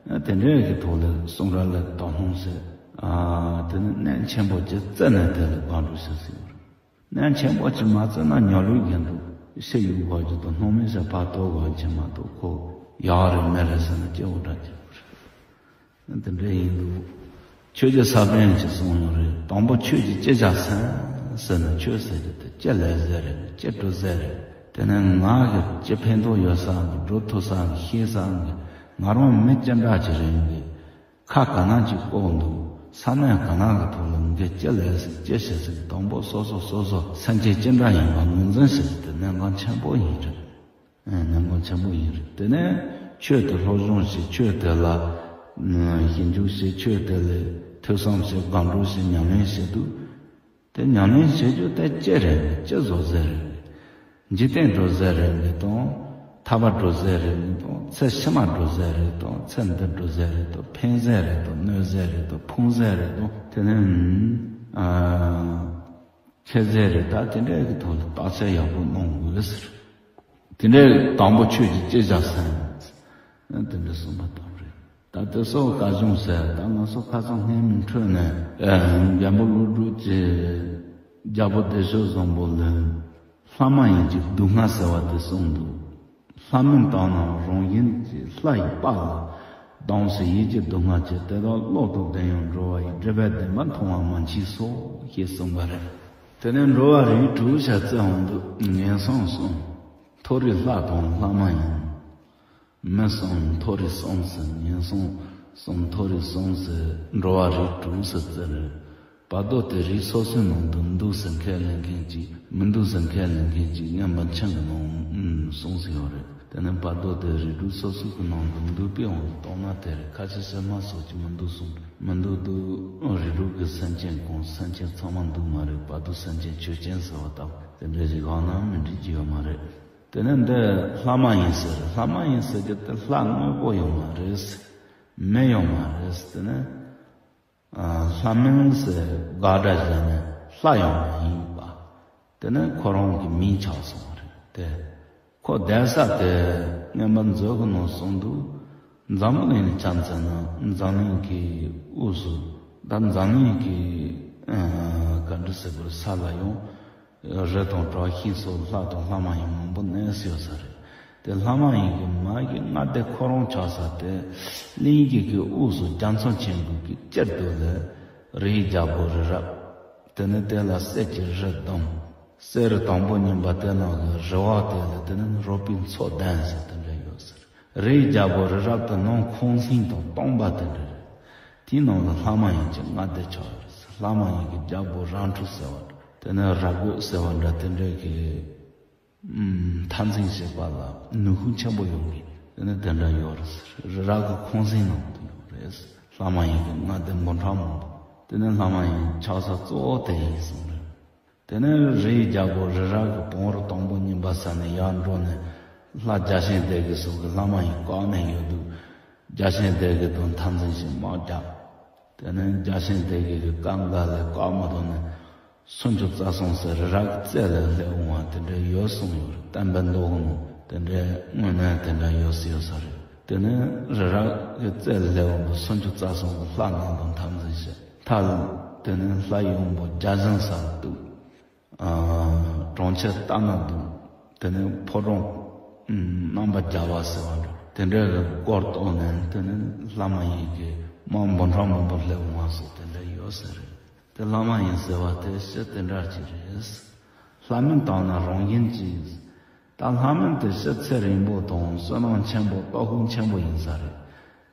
རེད། དེ་འདྲའི་གི་ཐོག་ལ་གསུང་རབ་ལ་དོ་སྣང་བྱེད། ཨ་དེ་ནི་གནད་ཆེན་པོ་ཅིག་བརྩི་ནས་དེ་ལ་དགག་སྒྲུབ་བྱེད་སྲིད་པ་རེད། གནད་ཆེན་པོ་ཅིག་མ་བརྩི་ན་ཉོ་ལུགས་ཀྱི་འདུག་ཤི་ཡུལ་དགོས་ཀྱི་འདུག་སྣང་མེད་ཟེར་ཕར་གཏོར་དགོས་ཀྱི་མ་གཏོགས་ཁོ་ཡག་རེད་མེད་རེད་ཟེར་ན་སྐྱེ་བོ་འདྲ་སྐྱེ་བ་རེད། དེ་འདྲ་ཡིན་འདུག་ཆོས་ཀྱི་ས་པཎ་གྱིས་གསུངས་ཡོད་རེད། དང་པོ་ཆོས་ཀྱིས་ཅི་བྱ་སེམས་ཟེར་ན། ཆོས་ཟེར་རྒྱུ་དེ་ཅི་ལས་ཟེར་རེད། ཅི་སྒྲུབ་ཟེར་རེད། དེ་ནས་ང་གི་ཅི་ཕན་ཐོགས་ཡོད་ས་གི་སྒྲུབ་ཐུབ་ས་གི་ཤེས་ས་གི། ང་རང་མི་ཅི་འདྲ་ཅིག་རེད་གི། ཁ་ག་ན་ཅིག་བཀོག་འདུག་ས་གནས་ག་ན་གི་ཐོག་ལ་འགི་ཅི་ལས་ཟེར་ཅི་བྱེད་ཟེར་གི། དང་པོ་སོ་སོ་སོ་སོ་སེམས་ཅན་ཅི་འདྲ་ཡིན་པ་ངོས་འཛིན་བྱེད་ཟེར་དེ་གནད་འགག་ཆེན་པོ་ཡིན་རེད། ཨ་གནད་འགག་ཆེན་པོ་ཡིན་རེད། དེ་ནས་ཆོས་དེ་སློབ་སྦྱོང་བྱེད། ཆོས་དེ་ལ་ཨ་ཞིབ་འཇུག་བྱེད། ཆོས་དེ་ལ་ཐོས་བསམ་བྱེད། དགག་སྒྲུབ་བྱེད། ཉམས་ལེན་བྱེད་དུས། དེ་ཉམས་ལེན་བྱེད་རྒྱུ་དེ་ཅི་རེད། ཅི་བཟོ་ཟེར་རེད། འཇིག་རྟེན་སྒྲུབ་ཟེར་རེད་འདི་དང་། ཐར་པ་སྒྲུབ་ཟེར་རེད་འདི་དང་། ཚེ་ཕྱི་མ་སྒྲུབ་ཟེར་རེད་དང་། ཚེ་འདི་སྒྲུབ་ཟེར་རེད་དང་། ཕན་ཟེར་རེད་དང་། གནོད་ཟེར་རེད་དང་། ཕུང་ཟེར་རེད་དང་། དེ་ནས་ཨ། ཁྱད་ཟེར་རེད། ད་དེ་འདྲའི་གི་ཐོག་ལ་བརྟག་དཔྱད་ཡག་པོ་གནང་དགོས་ཟེར། དེ་འདྲའི་དང་པོ་ཆོས་ཀྱིས་ཅི་བྱ་སེམས། དེ་འདྲ་གསུངས་པ་དང་རེད། ད་དེ་སོགས་སྐལ་བཟང་ཟེར། ད་ང་ཚོ་ཁ་སང་སྔོན་མའི་འཕྲོས་ནས་རྒན་པོ་ཀླུ་སྒྲུབ་ཀྱིས་རྒྱལ་པོ་བདེ་མཆོག་བཟང་པོ་ལ་ལྷ་མ་ཡིན་གྱི་སྡུག་བསྔལ་ཟེར་བ་དེ་གསུངས་འདུག་ལྷ་མིན་དག་རྣམས་རང་བཞིན་གྱིས། ལྷ་ཡི་དཔལ་ལ་སྡང་ཞིང་ཡིད་ཀྱི་སྡུག་བསྔལ་བྱེད། དེ་དག་བློ་དང་ལྡན་ཡང་འགྲོ་བ་ཡི། སྒྲིབ་པའི་བདེན་པ་མཐོང་བ་མ་མཆིས་སོ། ཞེས་གསུངས་པ་རེད། དེ་ནས་འགྲོ་བ་རིགས་དྲུག་ཞལ་བརྩེ་འོང་དུ། ངན་སོང་གསུམ། མཐོ་རིས་ལྷ་དང་ལྷ་མ་ཡིན། མི་གསུམ་མཐོ་རིས་གསུམ་ཟེར། ངན་སོང་གསུམ། མཐོ་རིས་གསུམ་ཟེར། འགྲོ་བ་རིགས་དྲུག་ཟེར་ཟེར་རེད། བར་དོ་དེ་རིགས་སོ་སོའི་ནང་དུ་འདུག་ཟེར་ཁས་ལེན་མཁན་གཅིག་མི་འདུག་ཟེར་ཁས་ལེན་མཁན་གཅིག་སྔོན་མ་ཆིངས་ཀྱི་ནང་གསུངས་ཟིན་ཡོད་རེད། དེ་ནས་བར་དོ་དེ་རིགས་དྲུག་སོ་སོའི་གི་ནང་དུ་འདུག་པའི་དབང་དུ་བཏང་ན་དེ་རེད། ཁ་ཆེ་སེར་དམར་སོགས་ཀྱིས་མི་འདུག་གསུངས་རེད། མི་འདུག་འདུག་རིགས་དྲུག་གི་སེམས་ཅན་གང་སེམས་ཅན་ཚང་མ་འདུག་མ་རེད། བར་དོ་སེམས་ཅན་ཆོས་ཅན་ཟེར་བ་དང་དེ་འདྲ་ཞིག་གང་ན་མི་འགྲིག་གི་ཡོད་མ་རེད། དེ་ནས་འདི་ལྷ་མ་ཡིན་ཟེར། ལྷ་མ་ཡིན་ཟེར་རྒྱུ་དེ་ལྷ་དངོས་པོ་ཡོད་མ་རེད། མི་ཡོད་མ་རེད། དེ་ནས་ཨ་ལྷ་མིན་ཟེར་དགག་སྒྲ་བྱས་ནས་ལྷ་ཡང་མ་ཡིན་པ། དེ་ནས་ཁོ་རང་གི་མིང་ཆགས་སོང་བ་རེད་དེ། ཁོ་བསྡད་ས་དེ་སྔོན་མ་མཛོད་ཀྱི་ནང་གསུངས་འདུག་འཛམ་བུ་གླིང་ནས་ཆ་མཚོན་ན་འཛམ་གླིང་གི་དབུས་སུ། ད་འཛམ་གླིང་གི་ཨ་ག་འདྲ་ཟེར་དགོས་རེད། ས་ལ་ཡང་རི་དང་བྲག་ཤིང་སོགས་ལྷ་དང་ལྷ་མ་ཡིན་མང་པོ་གནས་ཡོད་ས་རེད། དེ་ལྷ་མ་ཡིན་གྱི་མ་གི་ལྔ་སྡེ་ཁོ་རང་ཆགས་ས་དེ་གླིང་རྒྱུད་ཀྱི་དབུས་སུ་རྒྱ་མཚོ་ཆེན་པོ་གི་དཀྱིལ་དུ་ལ་རིའི་རྒྱལ་པོ་རི་རབ། དེ་ནས་དེ་ལ་གསེར་གྱི་རི་བདུན། གསེར་རི་དང་པོ་གཉིས་པ་དེ་ནང་གི་རི་བོ་དེ་ལ་དེ་ནི་རོལ་པའི་མཚོ་ལྡན་ཟེར་དེ་འདྲ་ཡོད་ཟེར། རིའི་རྒྱལ་པོ་རི་རབ་དེ་ནང་ཁང་ཚན་དང་སྟོང་པ་དེ་འདྲ་རེད། དེའི་ནང་ལ་ལྷ་མ་ཡིན་གྱི་ལྔ་སྡེ་ཆགས་ཡོད་རེད་ཟེར། ལྷ་མ་ཡིན་གྱི་རྒྱལ་པོ་རང་གྲོལ་ཟེར་བ་འདྲ། དེ་ནས་རབ་རྒོད་ཟེར་བ་འདྲ་དེ་འདྲའི་གི་ཨུམ་མཐར་འཛིན་བྱེད་པ་ལ་ནུས་ཤུགས་ཆེན་པོ་ཡོད་མཁན་དེ་ནས་དེ་འདྲ་ཡོད་རེད་ཟེར། རི་རབ་ཀྱི་ཁང་ཚན་ནང་དུ་ཡོད་རེད་ཟེར། ལྷ་མ་ཡིན་གྱི་ལྔ་སྡེ་འབུམ་ཕྲག་མང་པོ། དེ་ནས་ལྷ་མ་ཡིན་ཆགས་ས་གཙོ་བོ་དེ་ཡིན་གསུངས་རེད། དེ་ནས་རིའི་རྒྱལ་པོ་རི་རབ་ཀྱི་བང་རི་དང་པོ་གཉིས་པ་ས་ནས་ཡར་འགྲོ་ནས་ལྷ་བརྒྱ་བྱིན་སྡེ་དགེ་སོགས་ཀྱི་ལྷ་མ་ཡིན་བཀག་ནས་ཡོད་དུས། བརྒྱ་བྱིན་སྡེ་དགེ་དང་འཐབ་འཛིང་ཞིག་དམག་རྒྱག་དེ་ནས་བརྒྱ་བྱིན་སྡེ་དགེ་གི་རྐང་འགག་ལས་བཀག་མ་ཐུབ་ནས་སུམ་ཅུ་རྩ་གསུམ་ཟེར་རི་རབ་ཀྱི་རྩེ་ལ་སླེབས་འོང་བ་དེ་འདྲ་ཡོད་གསུངས་ཡོད་རེད། བསྟན་པའི་མདོ་གི་ནང་དེ་འདྲའི་དངོས་གནས་དེ་འདྲ་ཡོད་ས་ཡོད་ས་རེད། དེ་ནས་རི་རབ་ཀྱི་རྩེ་ལ་སླེབས་འོང་བ་སུམ་ཅུ་རྩ་གསུམ་གྱི་ལྷ་རྣམས་དང་འཐབ་འཛིང་བྱས། མཐའ་ལ་དེ་ནས་ལྷ་ཡི་དབང་པོ་བརྒྱ་བྱིན་ཟེར་འདུག་གྲོང་ཁྱེར་ལྟ་ན་སྡུག་དེ་ནས་ཕོ་བྲང་རྣམ་པ་བརྒྱ་པ་ཟེར་བ་འདྲ་དེ་འདྲའི་སྐོར་གཏོང་ནས་དེ་ནས་ལྷ་མ་ཡིན་གྱི་དམག་འབུམ་ཕྲག་མང་པོ་སླེབས་འོང་བ་སོགས་དེ་འདྲ་ཡོད་ས་རེད། དེ་ལྷ་མ་ཡིན་ཟེར་བ་དེ་ཕྱིར་དེ་འདྲ་ཅིག་རེད། ལྷ་མིན་བཏང་ན་རང་བཞིན་གྱིས། ད་ལྷ་མིན་དེ་ཕྱིར་ཚེ་རིང་པོ་དང་བསོད་ནམས་ཆེན་པོ་སྟོབས་ཤུགས་ཆེན་པོ་ཡིན་ས་རེད།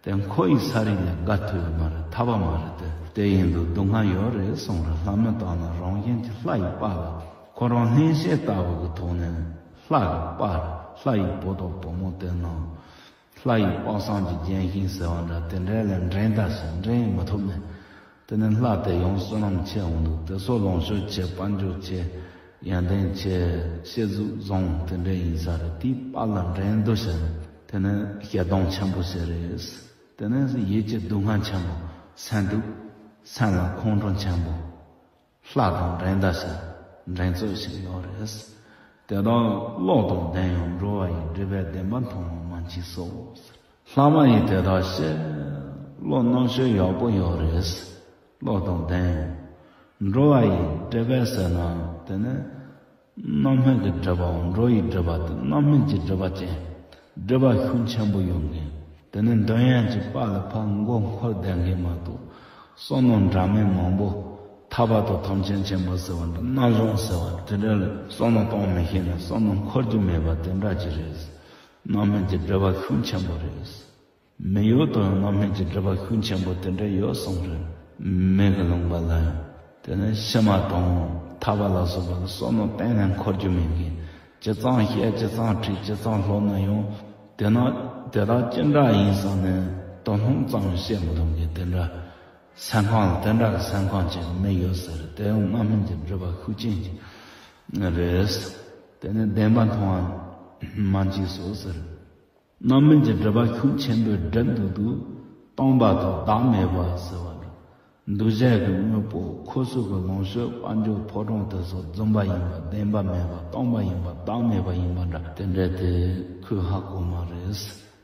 དེ་འཁོར་བའི་ས་རིགས་ལས་འགལ་ཐུབ་ཡོད་མ་རེད། ཐར་པ་མ་རེད་དེ། དེ་ཡིན་དུས་སྡུག་བསྔལ་ཡོད་རེད་གསུངས་རེད། ལྷ་མིན་བཏང་ན་རང་བཞིན་གྱིས་ལྷ་ཡི་དཔལ་ལ་ཁོ་རང་ལྷན་སྐྱེས་ལྟ་བུ་གི་ཐོག་ནས་ལྷ་གི་དཔལ་ལྷ་ཡི་བུ་དང་བུ་མོ་དེ་རྣམས་ལྷ་ཡི་དཔག་བསམ་གྱི་ལྗོན་ཤིང་ཟེར་བ་འདྲ་དེ་འདྲ་ལ་འགྲན་ཟླ་ཞིང་འགྲན་མི་ཐུབ་ནས། དེ་ནས་ལྷ་དེ་ཡང་བསོད་ནམས་ཆེ་འོང་དུས་དེ་ཚོ་ལོངས་སྤྱོད་ཆེ་དཔལ་འབྱོར་ཆེ་ཡོན་ཏན་ཆེ་ཤེས་གཟུགས་བཟང་དེ་འདྲ་ཡིན་ས་རེད། དེའི་དཔལ་ལ་འགྲན་འདུ་བྱས་ནས་དེ་ནས་ཞེ་སྡང་ཆེན་པོ་བྱས་རེད། དེ་ནས་ཡིད་ཀྱི་སྡུག་བསྔལ་ཆེན་པོ་སེམས་སྡུག་སེམས་ལ་ཁོང་ཁྲོ་ཆེན་པོ་ལྷ་དང་འགྲན་ཟླ་བྱས་འགྲན་རྩོད་བྱས་ཡོད་རེད། དེ་དག་བློ་དང་ལྡན་ཡང་འགྲོ་བ་ཡི་སྒྲིབ་པས་བདེན་པ་མཐོང་བ་མ་མཆིས་སོ། ལྷ་མ་ཡིན་དེ་དག་བཤད། བློ་རྣམ་དཔྱོད་ཡག་པོ་ཡོད་རེད། བློ་དང་ལྡན། འགྲོ་བ་ཡི་སྒྲིབ་པ་ཟེར་ན་དེ་ནི་རྣམ་སྨིན་གྱི་སྒྲིབ་པའམ་འགྲོ་ཡི་སྒྲིབ་པ་དེ་རྣམ་སྨིན་གྱི་སྒྲིབ་པ་ཅན། སྒྲིབ་པ་ཤུགས་ཆེན་པོ་ཡོད་མཁན། དེ་ནི་འདོད་ཡོན་གྱི་དཔལ་ལ་ཕར་མགོ་འཁོར་བསྡད་མཁན་མ་གཏོགས་བསོད་ནམས་འདྲ་མིན་མང་པོ་ཐར་པ་དང་ཐམས་ཅད་མཁྱེན་པ་ཟེར་བ་འདྲ་རྣམ་གཞུང་ཟེར་བ་དེ་འདྲ་ལ་བསོད་ནམས་གཏོང་མི་ཤེས་ན་བསོད་ནམས་འཁོར་རྒྱུ་མེད་པ་དེ་འདྲ་ཅིག་རེད། རྣམ་སྨིན་གྱི་སྒྲིབ་པ་ཤུགས་ཆེན་པོ་རེད། མི་ཡུལ་དུ་ཡང་རྣམ་སྨིན་གྱི་སྒྲིབ་པ་ཤུགས་ཆེན་པོ་དེ་འདྲ་ཡོད་གསུངས་རེད། མི་གི་ལུང་པ་ལ་ཡང་དེ་ནས་ཕྱི་མ་དང་ཐར་པ་ལ་སོགས་པ་ལ་བསོད་ནམས་གཏན་ནས་འཁོར་རྒྱུ་མེད་མཁན། ཇི་ཙམ་བཤད་ཇི་ཙམ་ཁྲིད་ཇི་ཙམ་སློབ་ན་ཡང་དེ་ན་དེ་དག་ཅི་འདྲ་ཡིན་བསམ་ནས་དོ་སྣང་ཙམ་བཤད་མི་ཐུབ་མཁན་དེ་འདྲ། སེམས་ཁམས་ལ་དེ་འདྲ་གི་སེམས་ཁམས་ཅན་གྱི་མི་ཡོད་ས་རེད། དེ་ཡང་རྣམ་སྨིན་གྱི་སྒྲིབ་པ་ཤུགས་ཅན་གྱི་རེད། དེ་ནི་བདེན་པ་མཐོང་བ་མ་མཆིས་སོ་ཟེར། རྣམ་སྨིན་གྱི་སྒྲིབ་པ་ཤུགས་ཆེན་པོས་སྒྲིབ་འདུག་དུས་སྟོང་པ་དང་བདག་མེད་པ་ཟེར་བ་ནི། འདུ་བྱེད་ཀྱི་དངོས་པོ་ཁོ་ཚོ་གི་ལོངས་སྤྱོད་དཔལ་འབྱོར་ཕོ་བྲང་དེ་ཚོ་རྫུན་པ་ཡིན་པ་བདེན་པ་མེད་པ་སྟོང་པ་ཡིན་པ་བདག་མེད་པ་ཡིན་པ་འདྲ་དེ་འདྲ་དེ་ཁོས་ཧ་གོ་མ་རེད།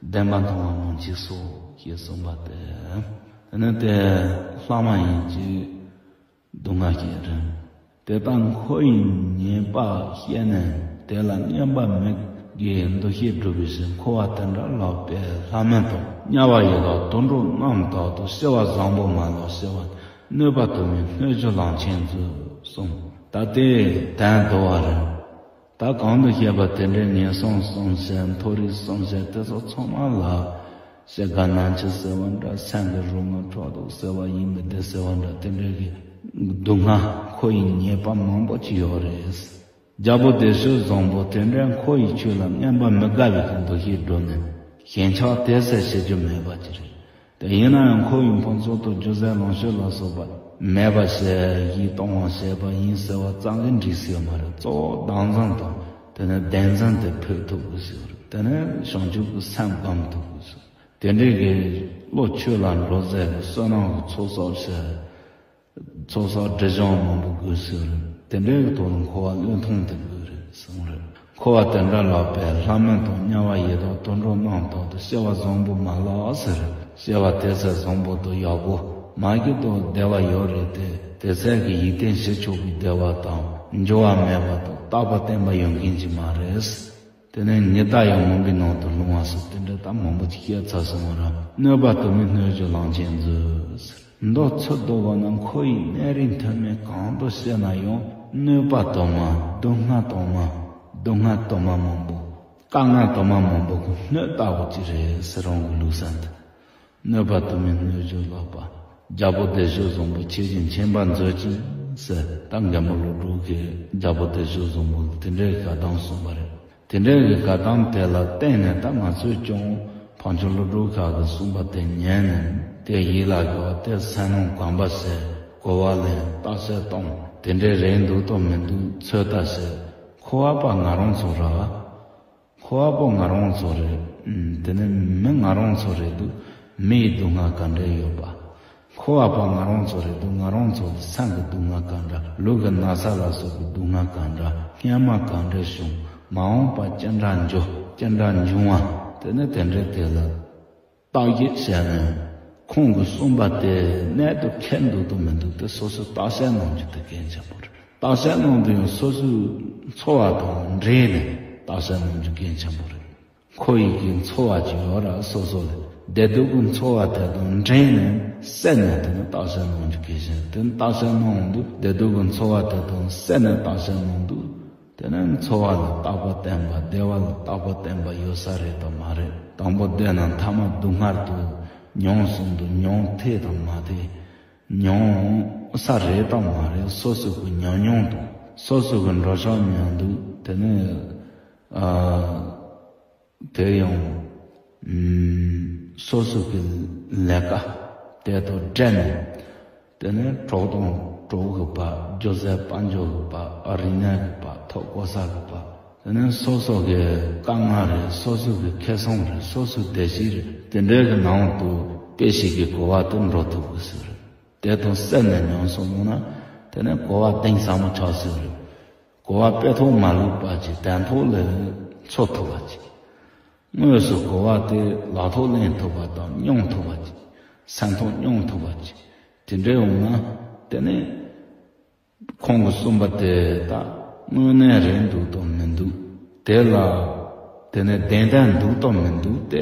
བདེན་པ་མཐོང་བ་མ་མཆིས་སོ་ཞེས་གསུངས་པ་སྟེ། དེ་ནི་དེ་ལྷ་མ་ཡིན་གྱི་སྡུག་བསྔལ་སྐྱེ་རན། དེ་ལྟར་འཁོར་བའི་ཉེས་པ་ཤེས་ནས་དེ་ལ་སྙོམས་པར་མི་དགའི་འདུ་ཤེས་སྒྲུབ་པའི་ཕྱིར་འཁོར་བ་དེ་འདྲ་ལགས་པས་ལྷ་མིན་དང་དམྱལ་བ་ཡི་དྭགས་དུད་འགྲོ་རྣམས་དག་ཏུ་སྐྱེ་བ་བཟང་པོ་མ་ལགས། སྐྱེ་བ་གནོད་པ་དུ་མའི་སྣོད་བཅུད་ལམ་ཆེན་མཛོད་གསུངས། ད་དེ་དོན་བསྡུ་བ་རེད། ད་གོང་དུ་བཤད་པ་དེ་འདྲའི་ངན་སོང་གསུམ་བཤད། མཐོ་རིས་གསུམ་བཤད། དེ་ཚོ་ཚང་མ་ལ་ཤེས་དགའ་ན་འཆི་ཟེར་བ་འདྲ། སེམས་ཀྱི་རོ་མངར་ཕྲག་དོག་ཟེར་བ་ཡིན་པ་དེ་ཟེར་བ་འདྲ། དེ་འདྲའི་གི་སྡུག་བསྔལ་འཁོར་བའི་ཉེས་པ་མང་པོ་ཅིག་ཡོད་རེད། རྒྱལ་པོ་བདེ་སྤྱོད་བཟང་པོ་དེ་འདྲའི་འཁོར་བའི་ཆོས་ལ་སྙོམས་པར་མི་དགའ་བའི་གི་འདུ་ཤེས་སྒྲུབ་ནས་ཞེན་ཆགས་དེ་ཚོ་བྱེད་རྒྱུ་མེད་པ་ཅིག་རེད། དེ་ཡིན་ན་ཡང་འཁོར་བའི་ཕུན་ཚོགས་དང་རྒྱུ་རྫས་ལོངས་སྤྱོད་ལ་སོགས་པ་མེད་པ་བྱས་གཞན་གཏོང་བ་བྱས་པ་ཡིན་ཟེར་བ་ཙམ་གྱིས་འགྲིག་ས་ཡོད་མ་རེད། གཙོ་བོ་བདག་འཛིན་དང་དེ་ནས་བདེན་འཛིན་དེ་ཕུད་ཐུབ་དགོས་ཟེར་བ་རེད། དེ་ནས་བྱང་ཆུབ་ཀྱི་སེམས་སྒོམ་ཐུབ་དགོས་ཟེར་བ་རེད། དེ་འདྲའི་གི་བློ་ཆོས་ལ་འགྲོ་ཟེར་བའི་བསོད་ནམས་ཀྱི་ཚོགས་བསགས་བྱས། ཚོགས་བསགས་སྒྲིབ་སྦྱང་མང་པོ་དགོས་ཟེར། དེ་འདྲའི་གི་ཐོག་ལ་འཁོར་བ་བློས་ཐོངས་དེ་དགོས་རེད་གསུངས་རེད། འཁོར་བ་དེ་འདྲ་ལགས་པས་ལྷ་མིན་དང་དམྱལ་བ་ཡི་དྭགས་དུད་འགྲོ་རྣམས་དག་ཏུ་སྐྱེ་བ་བཟང་པོ་མ་ལགས་ཟེར། སྐྱེ་བ་དེ་ཚེ་བཟང་པོ་དང་ཡག་པོ་མ་གི་དང་བདེ་བ་ཡོད་རེད་དེ། དེ་ཚེ་གི་ཡིད་བརྟན་ཞི་ཆོག་གི་བདེ་བ་དང་འགྱུར་བ་མེད་པ་དང་རྟག་པ་བརྟན་པ་ཡོད་མཁན་ཅིག་མ་རེད། དེ་ནས་ཉི་ཟླ་ཡང་མུན་པའི་ནང་དུ་ལྷུང་བ་སོགས་དེ་འདྲ་ད་མང་པོ་ཅིག་བཤད་ཚར་སོང་བ་ར། གནོད་པ་དུ་མའི་སྣོད་བཅུད་ལམ་ཆེན་མཛོད་ཟེར། མདོ་ཚུར་བསྡུ་བ་ན་འཁོར་བའི་གནས་རིས་མཐུད་མེད་གང་དུ་སྐྱེས་ན་ཡང་གནོད་པ་དུ་མ་སྡུག་བསྔལ་དུ་མ་སྡུག་བསྔལ་དུ་མ་མང་པོ་དཀའ་ངལ་དུ་མ་མང་པོ་གི་སྣོད་ལྟ་བུ་ཅིག་རེད་ཟེར། རང་གི་ལུགས་བསམ་དུ། གནོད་པ་དུ་མའི་སྣོད་བཅུད་ལགས་པ། རྒྱལ་པོ་བདེ་སྤྱོད་བཟང་པོ་ཁྱེད་ཀྱིས་མཁྱེན་པར་མཛོད་ཅིག་ཟེར། ད་མགོན་པོ་ཀླུ་སྒྲུབ་ཀྱིས་རྒྱལ་པོ་བདེ་སྤྱོད་བཟང་པོ་ལ་དེ་འདྲའི་བཀའ་གདམས་གསུངས་པ་རེད། དེ་འདྲའི་གི་བཀའ་གདམས་དེ་ལ་བརྟེན་ནས་ད་ང་ཚོས་ཀྱང་འཕགས་མཆོག་ཀླུ་སྒྲུབ་ཁ་གི་གསུངས་པ་དེ་ཉན་ནས་དེ་ཡིད་ལ་དགོས་པ་དེ་སེམས་ནང་གོམས་པ་བྱས། གོ་བ་ལེན། བརྟག་དཔྱད་གཏོང་ དེ་འདྲའི་རེད་འདུག་དང་མི་འདུག་ཚོད་ལྟ་བྱེད། འཁོར་བ་པ་ང་རང་ཚོ་ར། འཁོར་བ་པོ་ང་རང་ཚོ་རེད། ཨུམ། དེ་ནས་མི་ང་རང་ཚོ་རེད་འདུག་མི་ཡི་སྡུག་བསྔལ་ག་འདྲ་ཡོད་པ། འཁོར་བ་པོ་ང་རང་ཚོ་རེད་འདུག་ང་རང་ཚོ་སེམས་ཀྱི་སྡུག་བསྔལ་ག་འདྲ། ལུས་ཀྱི་ན་ཚ་ལ་སོགས་པའི་སྡུག་བསྔལ་ག་འདྲ། སྔོན་མ་ག་འདྲ་བྱུང་། མ་འོངས་པ་ཅི་འདྲ་འགྱོ། ཅི་འདྲ་འབྱུང་བ། དེ་ནས་དེ་འདྲའི་དེ་ལ་བརྟག་དཔྱད་བྱས་ནས། ཁོང་གིས་གསུངས་པ་དེ་གནད་དུ་འཁེལ་འདུག་དང་མི་འདུག་དེ་སོ་སོས་བརྟག་དཔྱད་གནང་རྒྱུ་དེ་གལ་ཆེན་པོ་རེད། བརྟག་དཔྱད་གནང་དུས་ཡང་སོ་སོའི་ཚོར་བ་དང་འབྲེལ་ནས་བརྟག་དཔྱད་གནང་རྒྱུ་གལ་ཆེན་པོ་རེད། ཁོ་ཡི་གི་ཚོར་བ་ཅིག་ཡོད་ར། སོ་སོ་ལ་བདེ་སྡུག་གི་ཚོར་བ་དེ་དང་འབྲེལ་ནས་བསལ་ནས། དེ་ནི་བརྟག་དཔྱད་གནང་རྒྱུ་གལ་ཆེན། དེ་ནི་བརྟག་དཔྱད་གནང་དུས་བདེ་སྡུག་གི་ཚོར་བ་དེ་དང་བསལ་ནས་བརྟག་དཔྱད་གནང་དུས། དེ་ནས་ཚོར་བ་ལ་རྟག་པ་བརྟེན་པ། བདེ་བ་ལ་རྟག་པ་བརྟེན་པ་ཡོད་ས་རེད་དམ་མ་རེད། དང་པོ་བདེ་ན་མཐའ་མ་སྡུག་བསྔལ་དུ་མྱོང་སོང་དུས་མྱོང་ཐེ་དམ་མ་ཐེ། མྱོང་ས་རེད་དམ་མ་རེད། སོ་སོ་གི་ཉམས་མྱོང་དང་སོ་སོ་གི་འགྲོ་ཕྱོགས་ཉམས་འདུག་དེ་ནས་ཨ། དེ་ཡང་ཨུམ། སོ་སོ་གི་ལས་ཀ་དེ་དང་འབྲེལ་ནས། དེ་ནས་གྲོགས་དང་གྲོགས་ཀྱི་བར། སྒྱུ་རྩལ་དཔལ་འབྱོར་གྱི་བར། ཨ། རིག་གནས་ཀྱི་བར། ཐོབ་གོ་ས་གི་བར། དེ་ནས་སོ་སོ་གི་དཀའ་ངལ་རེད། སོ་སོ་གི་ཁེ་བཟང་རེད། སོ་སོའི་བདེ་སྐྱིད་རེད། དེ་འདྲའི་གི་ནང་དུ་དཔེ་ཞིག་གི་གོ་བ་དེ་འགྲོ་ཐུབ་གི་ཟེར། དེ་དང་བསྲེས་ནས་ཉམས་སུ་བླངས་ན། དེ་ནས་གོ་བ་གཏིང་ཟབ་མོ་ཆགས་ཟེར། གོ་བ་དཔེ་ཐོག་མ་ལུས་པ་ཅིག་དན་ཐོག་ལ་འཚོ་ཐུབ་པ་ཅིག་དངོས་སུ་གོ་བ་དེ་ལག་ཐོག་ལེན་ཐུབ་པ་དང་མྱོང་ཐུབ་པ་ཅིག་སེམས་ཐོག་མྱོང་ཐུབ་པ་ཅིག་དེ་འདྲ་ཡོང་ན། དེ་ནས་ཁོང་གིས་གསུངས་པ་དེ་དག་དངོས་གནས་རེད་འདུག་དང་མི་འདུག་དེ་ལ། དེ་ནས་བདེན་བདེན་འདུག་དང་མི་འདུག་དེ་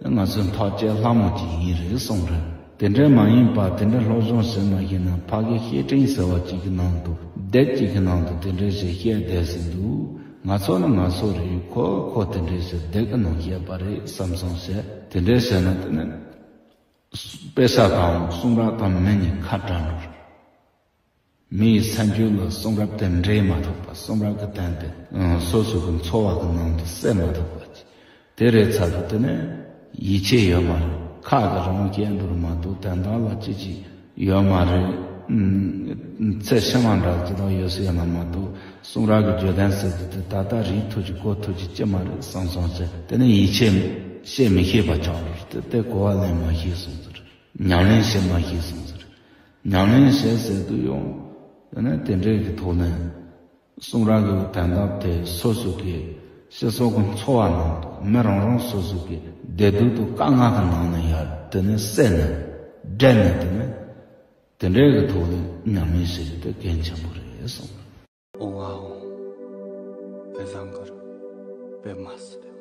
ང་ཚོའི་ཐག་བཅད་ལྷ་མོ་ཅིག་ཡིན་རེད་གསུངས་རེད། དེ་འདྲ་མ་ཡིན་པ། དེ་འདྲ་སློབ་སྦྱོང་བྱེད་མ་ཤེས་ན། ཕ་གི་བཤེས་སྤྲིང་ཟེར་བ་ཅིག་གི་ནང་དུ། སྡེབ་ཅིག་གི་ནང་དུ་དེ་འདྲ་ཞིག་བཤད་བསྡད་ཟིན་འདུག་ང་ཚོ་ནི་ང་ཚོ་རེད། ཁོ་ཁོ་དེ་འདྲ་ཞིག་སྡེབ་གི་ནང་བཤད་པ་རེད་བསམ་བསམ་བྱས། དེ་འདྲ་བྱས་ན་དེ་ནི་དཔེ་ཆ་དང་གསུང་རབ་དང་མི་གཉིས་ཁ་བྲལ་འགྲོ་རེད། མི་ཡི་སེམས་རྒྱུད་ལ་གསུང་རབ་དེ་འདྲེས་མ་ཐུབ་པ། གསུང་རབ་ཀྱི་དོན་དེ་སོ་སོ་གི་འཚོ་བ་གི་ནང་དུ་བསྲེས་མ་ཐུབ་པ་ཅིག་དེ་རེད་ཚར་དུས་དེ་ནས་ཡིད་ཆེས་ཡོད་མ་རེད། ཁ་གི་རང་སྐྱེས་འགྲོ་མ་གཏོགས་དོན་དག་ལ་ཅི་ཅི་ཡོད་མ་རེད། ཨུམ། ཚེ་ཕྱི་མ་འདྲ་ཅི་དག་ཡོད་ས་ཡོད་ན་མ་གཏོགས། གསུང་རབ་ཀྱི་བརྗོད་དོན་ཟེར་དུས་དེ་ད་ལྟ་རིག་ཐུབ་ཀྱི་གོ་ཐུབ་ཀྱི་ཅི་མ་རེད་བསམ་བསམ་བྱས། དེ་ནས་ཡིད་ཆེས་བྱེད་མི་ཤེས་པ་ཆགས་འགྲོ་རེད། དེ་དེ་གོ་བ་ལེན་མ་ཤེས་སོང་ཟེར། ཉམས་ལེན་བྱེད་མ་ཤེས་སོང་ཟེར། ཉམས་ལེན་བྱེད་ཟེར་དུས་ཡང་། དེ་ནས་དེ་འདྲའི་གི་ཐོག་ནས་གསུང་རབ་ཀྱི་དོན་དག་དེ་སོ་སོ་གི་སྤྱི་ཚོགས་ཀྱི་འཚོ་བ་ནང་དུ། མི་རང་རང་སོ་སོ་གི་བདེ་སྡུག་དང་དཀའ་ངལ་གྱི་ནང་ནས་ཡར་དེ་ནས་བསྲེས་ནས་འདྲེས་ནས། དེ་ནས་དེ་འདྲའི་གི་ཐོག་ནས་ཉམས་ལེན་བྱེད་རྒྱུ་དེ་གལ་ཆེན་པོ་རེད་གསུངས། ཨོང་ཨ་ཨོང་། པད་ཟངས་དཀར་པདྨ་སིདྡྷི།